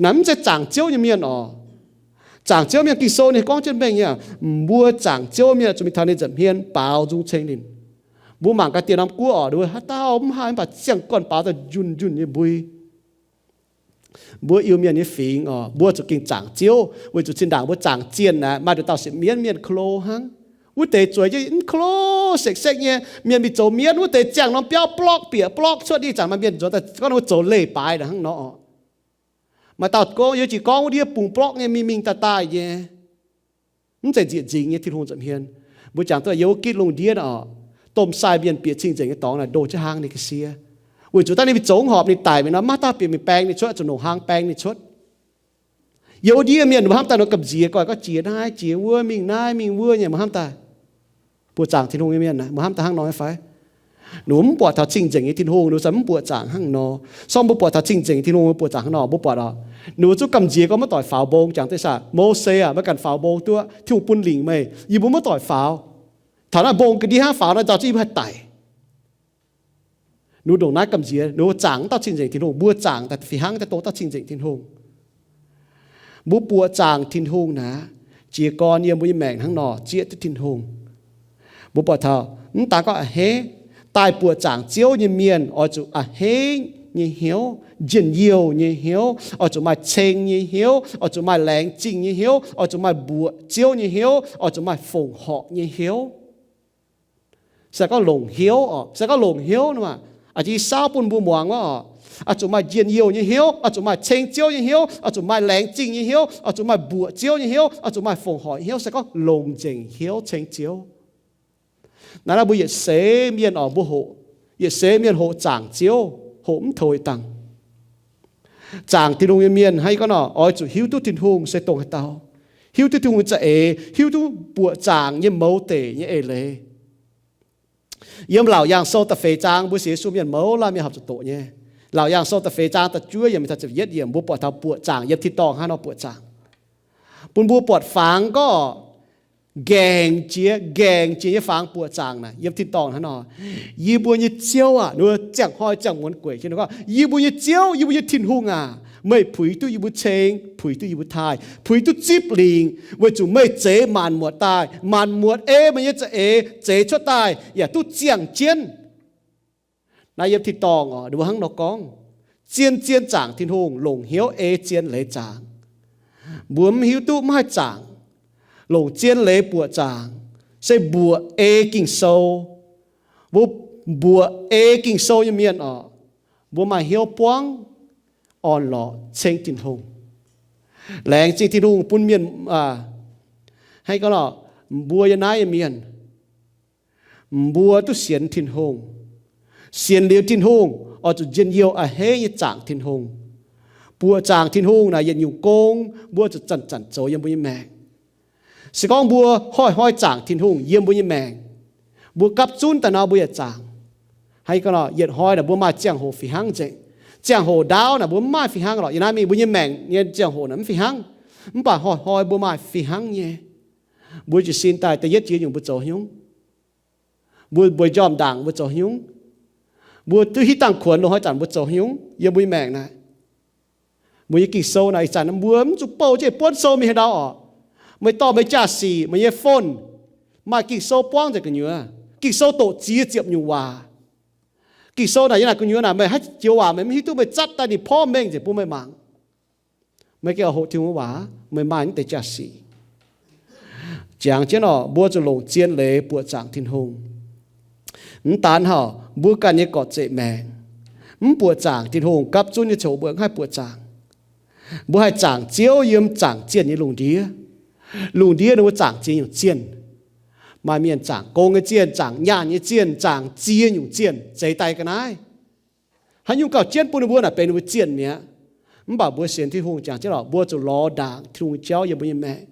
Naaiv mv zeiz zaangc Ziouv nyei mienh oc. Zaangc Ziouv mienh Ging-Sou ninh gorngv jienv mengh nyei, mbuo zaangc Ziouv mienh zuqc mingh taux ninh nza'hmien baaux nzung ceng ninh. Mbuo mangc gaax dieh norm guoqv oc, haaix dauh mv haih mv baac ziangh gorn baaux daaih njunh njunh nyei mbui. Mbuo Iu-Mienh nyei fingx oc, mbuo zuqc gengh zaangc Ziouv, weic zuqc zinh ndaangc mbuo zaangc zienh naaic maaih nduqc dauh se mienv mienh ko lo hnangv. Wuov deix zueiz jienv mv ko lo sekv-sekv nyei, mienh mingh zoux mienv, wuov deix ziangh norm biauv blorqv bieqc blorqv cuotv, ninh zanc maaih mienh nzuonx daaih gorngv ninh mbuo zoux leiz-baaix ndongc hnangv nor oc. Maaih dauh gorngv, yie jiex gorngv wuov ndiev bungx blorqv nyei mingh mingh daaih daaih nyei. Mv zeiz nzieqc nzingx nyei Tin-Hungh nza'hmien. Mbuo jangx duqv yiem wuov gitv lungh ndiev oc, domh sai mienh bieqc cing-nzengc nyei dorngx naaic ndoh jienv hnaangx ninh ga'sie. Weic zuqc daaih ninh mingh zoux mv horpc ninh daic mingh nor, maiv dauh bieqc mingh baeng ninh cuotv, zuqc ndongc hnaangx baeng ninh cuotv. Yiem wuov ndiev mienh mbuo hnamv daaih nor gamh nziex, goiv gorngv jiex naaiv jiex wuov, mingh naaiv mingh wuov nyei, mbuo hnamv daaih. Buoqc zaangc Tin-Hungh nyei mienh naaic mbuo hnamv daaih hnangv nor fai? Ninh mbuo mv buatc taux cing-nzengc nyei Tin-Hungh, ninh mbuo mv buoqc zaangc hnangv nor. Sortv mbuo buatc taux cing-nzengc Tin-Hungh, mbuo buoqc zaangc hnangv nor, mbuo buatc oc. Ninh mbuo zungv gamh nziex gorngv maiv doic faaux mbong, jangx deix saah, Mose aac, meih ganh faaux mbong duqv, Tin-Hungh bun lingc meih, yie mbuo maiv doic faaux. Taux naaiv mbong ga'ndiev hnangv faaux nor, nzauh zungv yie mbuo haih daic. Ninh mbuo ndongc naaiv gamh nziex, ninh mbuo zaangc mv dauh cing-nzengc Tin-Hungh, mbuo zaangc daaih fih hnangv daaih dongh dauh cing-nzengc Tin-Hungh. Mbuo buoqc zaangc Tin-Hungh naaic, jiez gorn yiem mbuo nyei maengc hnangv nor zieqv duqv Tin-Hungh. Mbuo buatc taux mv daan gorngv a'hneiv, daaih buoqc zaangc Ziouv nyei mienh oix zuqc a'hneiv nyei hnyouv, njien-youh nyei hnyouv, oix zuqc maaih ceng nyei hnyouv, oix zuqc maaih laengz zingh nyei hnyouv, oix zuqc maaih mbuoqc Ziouv nyei hnyouv, oix zuqc maaih fongc horc nyei hnyouv. Se gorngv longc hnyouv oc, se gorngv longc hnyouv nor maah, a'jang yie saauv bun mbuo muangx wuov oc. Oix zuqc maaih njien-youh nyei hnyouv, oix zuqc maaih ceng Ziouv nyei hnyouv, oix zuqc maaih laengz zingh nyei hnyouv, oix zuqc maaih mbuoqc Ziouv nyei hnyouv, oix zuqc maaih fongc horc nyei hnyouv, se gorngv longc nzengc hnyouv ceng Ziouv. Naaiv naaiv mbuo yietc seix mienh oc, mbuo hoqc, yietc seix mienh hoqc zaangc Ziouv, hoqc mv taux dangh. Zaangc Tin-Hungh nyei mienh hnangv yie gorngv nor, oix zuqc hiuv duqv Tin-Hungh se dongh haaix dauh, hiuv duqv Tin-Hungh nyei za'eix, hiuv duqv buoqc zaangc nyei mouz deic nyei eix leiz. Yiem Laauc Yaangh Sou da'feix zaang, mbuo sienx Yesu mienh mouz laanh mienh horpc zuqc doqc nyei. Laauc Yaangh Sou da'feix zaang da'juov yiemc taux ziepc yietv yiemc, mbuo buatc taux buoqc zaangc yiem tin-dorngh hnangv nor buoqc zaangc. Bun mbuo buatc fangx gorngv nqaengc jiex, nqaengc jiex nyei fangx buoqc zaangc naaic yiem tin-dorngh hnangv nor. Yie mbuo nyei Ziouv aac, ziangh hnoi ziangh muonz gueic jienv gorngv, yie mbuo nyei Ziouv, yie mbuo nyei Tin-Hungh aac, meih puix duqv yie mbuo ceng, puix duqv yie mbuo taaih, puix duqv zipv lingc, weic zuqc meih zeix maanc muotc daaih, maanc muotc ei meih nyei za'eix zeix cuotv daaih yaac duqv ziangh jienv. Naaiv yiem tin-dorngh oc, ninh mbuo hnangv nor gorngv. Zien-zien zaangc Tin-Hungh, longc hnyouv ei zien leiz zaangc. Mbuo mv hiuv duqv mv haih zaangc. Longc zien leiz buoqc zaangc se mbuoqc ei Ging-Sou. Mbuo mbuoqc ei Ging-Sou nyei mienh oc, mbuo maaih hnyouv buangv orn-lorqc ceng Tin-Hungh. Laengz zingh Tin-Hungh bun mienh, hnangv gorngv nor, mbuo yiem naaiv nyei mienh, mbuo duqv sienx Tin-Hungh. Sienx liuz Tin-Hungh oix zuqc njien-youh a'hneiv nyei zaangc Tin-Hungh. Buoqc zaangc Tin-Hungh naaic yietc nyungc gong mbuo zuqc zanc-zanc zoux yiem mbuo nyei maengc. Se gorngv mbuo hnoi-hnoi zaangc Tin-Hungh yiem mbuo nyei maengc, mbuo gapv zunv daaih nor mbuo yaac zaangc. Hnangv gorngv nor, yietc hnoi naaic mbuo maaih ziangh hoc fih hnangv nzengc. Ziangh hoc ndaauv naaic mbuo mv maaih fih hnangv lorqc. Yiem naaiv mingh mbuo nyei maengc nyei ziangh hoc naaic mv fih hnangv. Mv baac hnoi-hnoi mbuo maaih fih hnangv nyei. Mbuo jiez sin daaih da'yietv jiex nyungc mbuo zoux haaix nyungc? Mbuo mbueiz njormh ndaangc mbuo zoux haaix nyungc? Mbuo duqv hiuv dangh kuonx loz-hnoi zanc mbuo zoux haaix nyungc yiem mbuo nyei maengc naaic? Mbuo nyei Ging-Sou naaic ih zanc mbuo mv zuqc bouh jienv buonv sou mingh haaix ndau orqc. Meih dorh meih jaa-sic, meih nyei phone, maaih Ging-Sou buangv nzengc gu'nyuoz. Ging-Sou doqc ziex ziepc nyungc waac. Ging-Sou naaic yiem naaic gu'nyuoz naaic, meih haaix joux waac meih mv hiuv duqv, meih zatv daaih ninh porv mengh nzengc bun meih mangc. Meih gengh hoqc Tin-Hungh nyei waac, meih maaih naaiv deix jaa-sic. Jangx jienv orqc, mbuo zuqc longc zien leiz buoqc zaangc Tin-Hungh. Mv daan hauh, mbuo ganh nyei gorqv-zeqc maengc, mv buoqc zaangc Tin-Hungh, gapv zunv nyei ziangh hoc mbuo mv haih buoqc zaangc. Mbuo haih zaangc Ziouv yiem zaangc zienh nyei lungh ndiev. Lungh ndiev ninh mbuo zaangc ziex nyungc zienh. Maaih mienh zaangc gong nyei zienh, zaangc nyaanh nyei zienh, zaangc ziex nyungc zienh, zeix daaih ga'naaiv. Haaix nyungc gauh jienv bun ninh mbuo naaic benx ninh mbuo zienh mi'aqv. Mv baac mbuo sienx Tin-Hungh jangx jienv orqc, mbuo zuqc lorz ndaangc Tin-Hungh jauv yiem mbuo nyei maengc.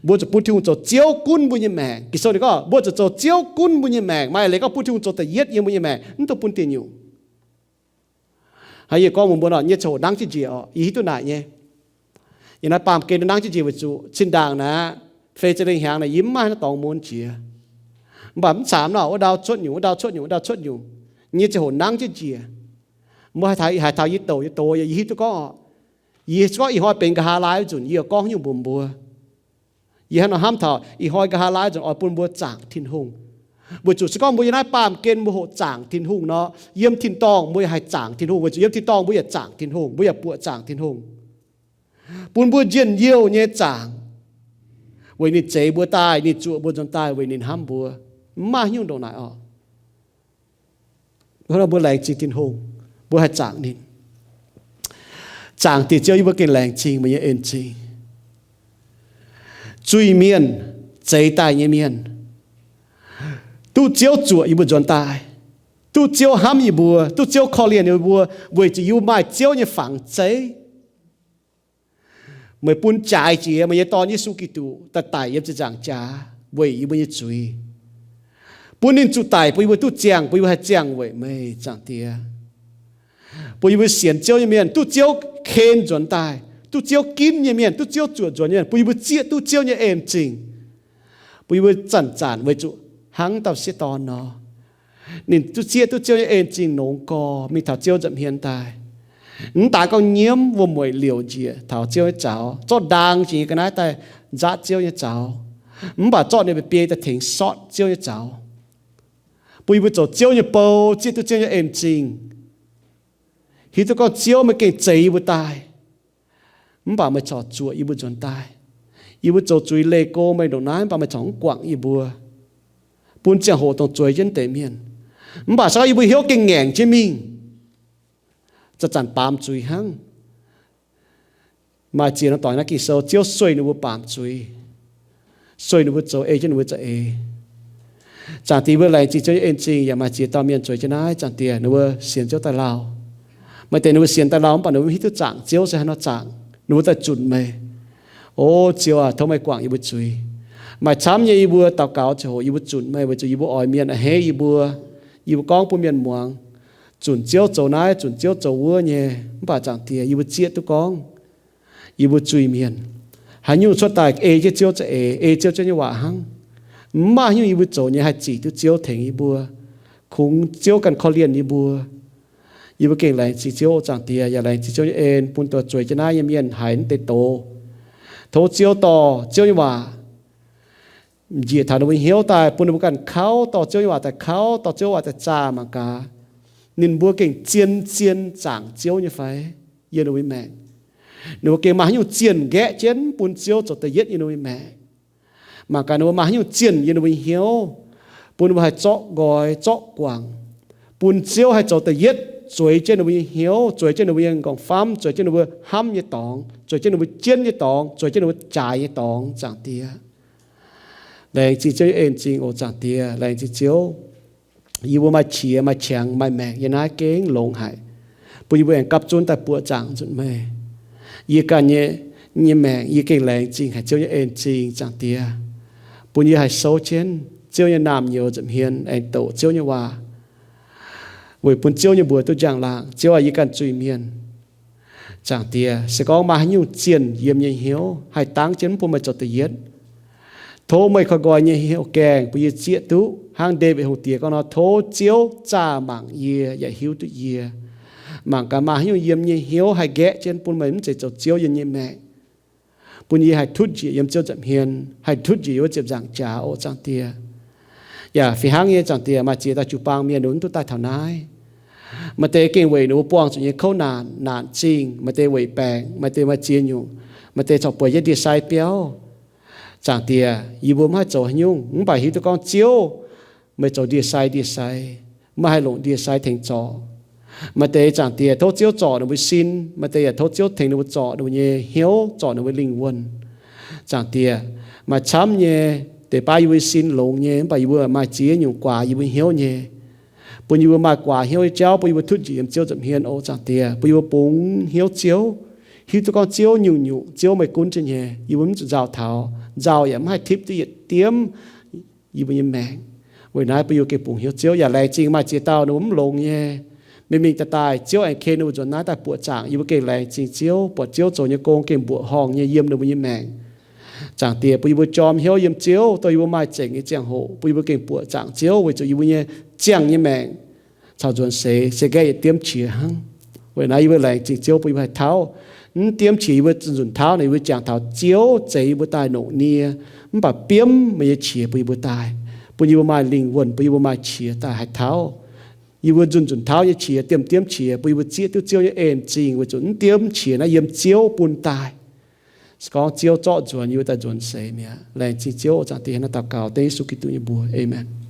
Mbuo zuqc bun Tin-Hungh zoux Ziouv gunv mbuo nyei maengc. Ging-Sou ninh gorngv mbuo zuqc zoux Ziouv gunv mbuo nyei maengc. Maaih leiz gorngv bun Tin-Hungh zoux da'yietv yiem mbuo nyei maengc, mv dungx bun dieh nyungc. Haaix, yie gorngv mbuox mbuo nor, nyei ziangh hoc nangv jienv njiec orqc, yie hiuv duqv naaic nyei. Yiem naaiv baamh gen nangv jienv njiec weic zuqc zinh ndaangc naaic, fei ziepc lengh hnyangx naaic yie mv maaih haaix norm dorngx mun jiex. Mv baac mv camv nor, wuov ndau cuotv nyungc, wuov ndau cuotv nyungc, wuov ndau cuotv nyungc. Nyei ziangh hoc nangv jienv njiec. Mbuo haaix taux, haaix taux yie douc, yie douc, yie hiuv duqv gorngv orqc, yie gorngv ih hnoi benx nqa'haav laai wuov nzunc, yie gorngv nyungc mbuox mbuo. Yie hnangv nor hnamv taux ih hnoi nqa'haav laai nzunc oix bun mbuo zaangc Tin-Hungh. Weic zuqc se gorngv mbuo yiem naaiv baamh gen mbuo hoqc zaangc Tin-Hungh nor, yiem tin-dorngh mbuo yaac haih zaangc Tin-Hungh. Weic zuqc yiem tin-dorngh mbuo yaac zaangc Tin-Hungh, mbuo yaac buoqc zaangc Tin-Hungh, bun mbuo njien-youh nyei zaangc, weic ninh zeix mbuo daaih, ninh zuoqc mbuo nzuonx daaih weic ninh hnamv mbuo. Mv maaih nyungc ndongc naaic orqc. Mbuo laengz zingh Tin-Hungh, mbuo haih zaangc ninh. Zaangc Diex Ziouv, yie mbuo gengh laengz zingh meih nyei en-zingh. Zuiz-mienh, zeix daaih nyei mienh, duqv Ziouv zuoqc yie mbuo nzuonx daaih, duqv Ziouv hnamv yie mbuo, duqv Ziouv korv-lienh yie mbuo, weic zuqc yie mbuo maaih Ziouv nyei fangx zeiv. Meih bun jaaix jiex meih nyei Dorn, Yesu Giduc, daaih daic yiem ziepc nzaangc jaax weic yie mbuo nyei zuiz, bun ninh zuqc daic bun yie mbuo duqv ziangh, bun yie mbuo haih ziangh weic meih, Zaangc Diex. Bun yie mbuo sienx Ziouv nyei mienh, duqv Ziouv ken nzuonx daaih, duqv Ziouv ginv nyei mienh, duqv Ziouv zuoqc nzuonx nyei mienh, bun yie mbuo zieqv duqv Ziouv nyei en-zingh. Bun yie mbuo zanc-zanc weic zuqc hnangv dauh sieqv dorn nor, ninh duqv zieqv duqv Ziouv nyei en-zingh nongx gorx mingh taux Ziouv nza'hmien daaih. Mv daaih gorngv nyiemv wuom-mueic liouc njiec taux Ziouv nyei zaux, zorqv ndaang jiex nyei ga'naaiv daaih nzaatv Ziouv nyei zaux, mv baac zorqv ninh mbuo biei daaih tengx sortv Ziouv nyei zaux. Bun yie mbuo zoux Ziouv nyei bou, zieqv duqv Ziouv nyei en-zingh, hiuv duqv gorngv Ziouv meih gengh zeix yie mbuo daaih, mv baac meih corc zuoqc yie mbuo nzuonx daaih. Yie mbuo zoux zuiz leih go meih ndongc naaiv, mv baac meih corc mv guangc yie mbuo, bun ziangh hoc dongh zueiz jienv deix mienh. Mv baac se gorngv yie mbuo hnyouv gengh ngaengc jienv mingh, zanc-zanc baamz zuiz hnangv. Maaih ziex norm doic naaiv Ging-Sou, Ziouv sueih ninh mbuo baamz zuiz, sueih ninh mbuo zoux ei jienv ninh mbuo za'eix. Zaangc Diex, mbuo laengz zingh Ziouv nyei en-zingh yaac maaih ziex dauh mienh zueiz jienv naaiv, Zaangc Diex, ninh mbuo sienx Ziouv daaih lauh. Maaih deix ninh mbuo sienx daaih lauh mv baac ninh mbuo mv hiuv duqv zaangc Ziouv se haaix nor zaangc, ninh mbuo daaih zunc meih. O Ziouv aac, tov meih guangc yie mbuo zuiz. Maaih camv nyei yie mbuo daux gaux ziangh hoc yie mbuo zunc meih weic zuqc yie mbuo oix mienh a'hneiv yie mbuo. Yie mbuo gorngv bun mienh muangx, zunc Ziouv zoux naaiv, zunc Ziouv zoux wuov nyei. Mv baac Zaangc Diex, yie mbuo zieqv duqv gorngv yie mbuo zuiz-mienh, haaix nyungc cuotv daaih ei jienv Ziouv za'eix, ei Ziouv, Ziouv nyei waac hnangv. Mv maaih haaix nyungc yie mbuo zoux nyei haih zic duqv Ziouv tengx yie mbuo. Kungx Ziouv ganh korv-lienh yie mbuo. Yie mbuo gengh laengz zingh Ziouv, o Zaangc Diex, yaac laengz zingh Ziouv nyei en bun dongh zueiz jienv naaiv nyei mienh haiz naaiv deix doz. Tov Ziouv dorh Ziouv nyei waac njiec taux ninh mbuo hnyouv daaih, bun ninh mbuo ganh kauv, dorh Ziouv nyei waac daaih kauv, dorh Ziouv waac daaih zaah mangc gaax, ninh mbuo gengh zien-zien zaangc Ziouv nyei fai yiem ninh mbuo nyei maengc. Ninh mbuo gengh maaih haaix nyungc zienh nqaeqv jienv bun Ziouv zoux da'yietv yiem ninh mbuo nyei maengc. Mangc gaax ninh mbuo maaih haaix nyungc zienh yiem ninh mbuo nyei hnyouv, bun ninh mbuo haih zorqv nqoi zorqv guangc, bun Ziouv haih zoux da'yietv zueiz jienv ninh mbuo nyei hnyouv, zueiz jienv ninh mbuo nyei nqorngv-famv, zueiz jienv ninh mbuo hnamv nyei dorngx, zueiz jienv ninh mbuo jienv nyei dorngx, zueiz jienv ninh mbuo jaaix nyei dorngx, Zaangc Diex. Laengz zingh Ziouv nyei en-zingh oc, Zaangc Diex. Laengz zingh Ziouv, yie mbuo maaih qiex maaih qangx maaih maengc yiem naaiv gengh longx haic, bun yie mbuo aengx gapv zunv daaih buoqc zaangc nzunc meih. Yie ganh nyei, nyei maengc yie gengh laengz zingh haic Ziouv nyei en-zingh, Zaangc Diex, bun yie haih souv jienv Ziouv nyei naamh nyouz nza'hmien aengx doqc Ziouv nyei waac, weic bun Ziouv nyei mbuox duqv njang-laangc. Ziouv aac, yie ganh zuiz-mienh, Zaangc Diex, se gorngv maaih haaix nyungc zienh yiem nyei hnyouv haih dangv jienv mv bun meih zoux da'yietv, tov meih koi nqoi nyei hnyouv gaengh bun yie zieqv duqv hnangv Ndaawitv Hungh Diex gorngv nor, tov Ziouv zaah mangc yie yaac hiuv duqv yie. Mangc gaax maaih haaix nyungc yiem nyei hnyouv haih nqaeqv jienv bun meih mv zeiz zoux Ziouv yiem nyei maengc, bun yie haih tutv njiec yiem Ziouv nza'hmien, haih tutv njiec yiem wuov ziepc nzaangc jaax oc, Zaangc Diex. Yaac fih hnangv nyei, Zaangc Diex, maaih ziex dauh jiu-baang mienh ninh mv duqv daaih taux naaiv. Maaih deix gengh weic ninh mbuo buangh zuqc nyei kouv naanc, naanc zingh, maaih deix weic baengc, maaih deix maaih ziex nyungc, maaih deix corc bueix jienv ndie-sai biauv. Zaangc Diex, yie mbuo mv haih zoux haaix nyungc, mv baac hiuv duqv gorngv Ziouv, meih zoux ndie-sai, ndie-sai, meih haih longc ndie-sai tengx zorc. Maaih deix, Zaangc Diex, tov Ziouv zorc ninh mbuo sin, maaih deix yaac tov Ziouv tengx ninh mbuo zorc ninh mbuo nyei hnyouv, zorc ninh mbuo lingh wuonh. Zaangc Diex, maaih camv nyei, deix baav yie mbuo sin longx nyei, mv baac yie mbuo maaih ziex nyungc guaax yie mbuo hnyouv nyei. Bun yie mbuo maaih guaax hnyouv nyei jauv, bun yie mbuo tutv njiec yiem Ziouv nza'hmien oc, Zaangc Diex. Bun yie mbuo bungx hnyouv Ziouv, hiuv duqv gorngv Ziouv nyungc-nyungc, Ziouv meih gunv jienv nyei. Yie mbuo mv zuqc nzauh taux, nzauh yaac mv haih tipv duqv yietc diemv yie mbuo nyei maengc. Weic naaiv bun yie mbuo gengh bungx hnyouv Ziouv. Yaac laengz zingh maaih ziex dauh ninh mbuo mv longx nyei, mingh mingh daaih daaih, Ziouv aengx ken ninh mbuo nzuonx naaiv daaih buoqc zaangc. Yie mbuo gengh laengz zingh Ziouv, buatc Ziouv zoux nyei gong gengh mbuoqc horngh nyei yiem ninh mbuo nyei maengc. Zaangc Diex, bun yie mbuo jorm hnyouv yiem Ziouv, dongh yie mbuo maaih zengc nyei ziangh hoc, bun yie mbuo gengh buoqc zaangc Ziouv weic zuqc yie mbuo nyei ziangh nyei maengc caux nzuonx seix se nqaeqv yietc diemv qiex hnangv. Weic naaiv yie mbuo laengz zingh Ziouv bun yie mbuo haih tauv. Mv diemv qiex yie mbuo zunh nzunc tauv naaic, yie mbuo jangx taux Ziouv zeix yie mbuo daaih longc nie, mv baac biomv meih nyei qiex bun yie mbuo daaih, bun yie mbuo maaih lingh wuonh, bun yie mbuo maaih qiex daaih haih tauv. Yie mbuo zunh nzunc tauv nyei qiex, diemv diemv qiex, bun yie mbuo zieqv duqv Ziouv nyei en zingh weic zuqc mv diemv qiex naaiv yiem Ziouv bun daaih. Se gorngv Ziouv zorqv nzuonx, yie mbuo daaih nzuonx seix mi'aqv. Laengz zingh Ziouv oc, Zaangc Diex, naaiv daux gaux dengv Yesu Giduc nyei mbuox. Aamen.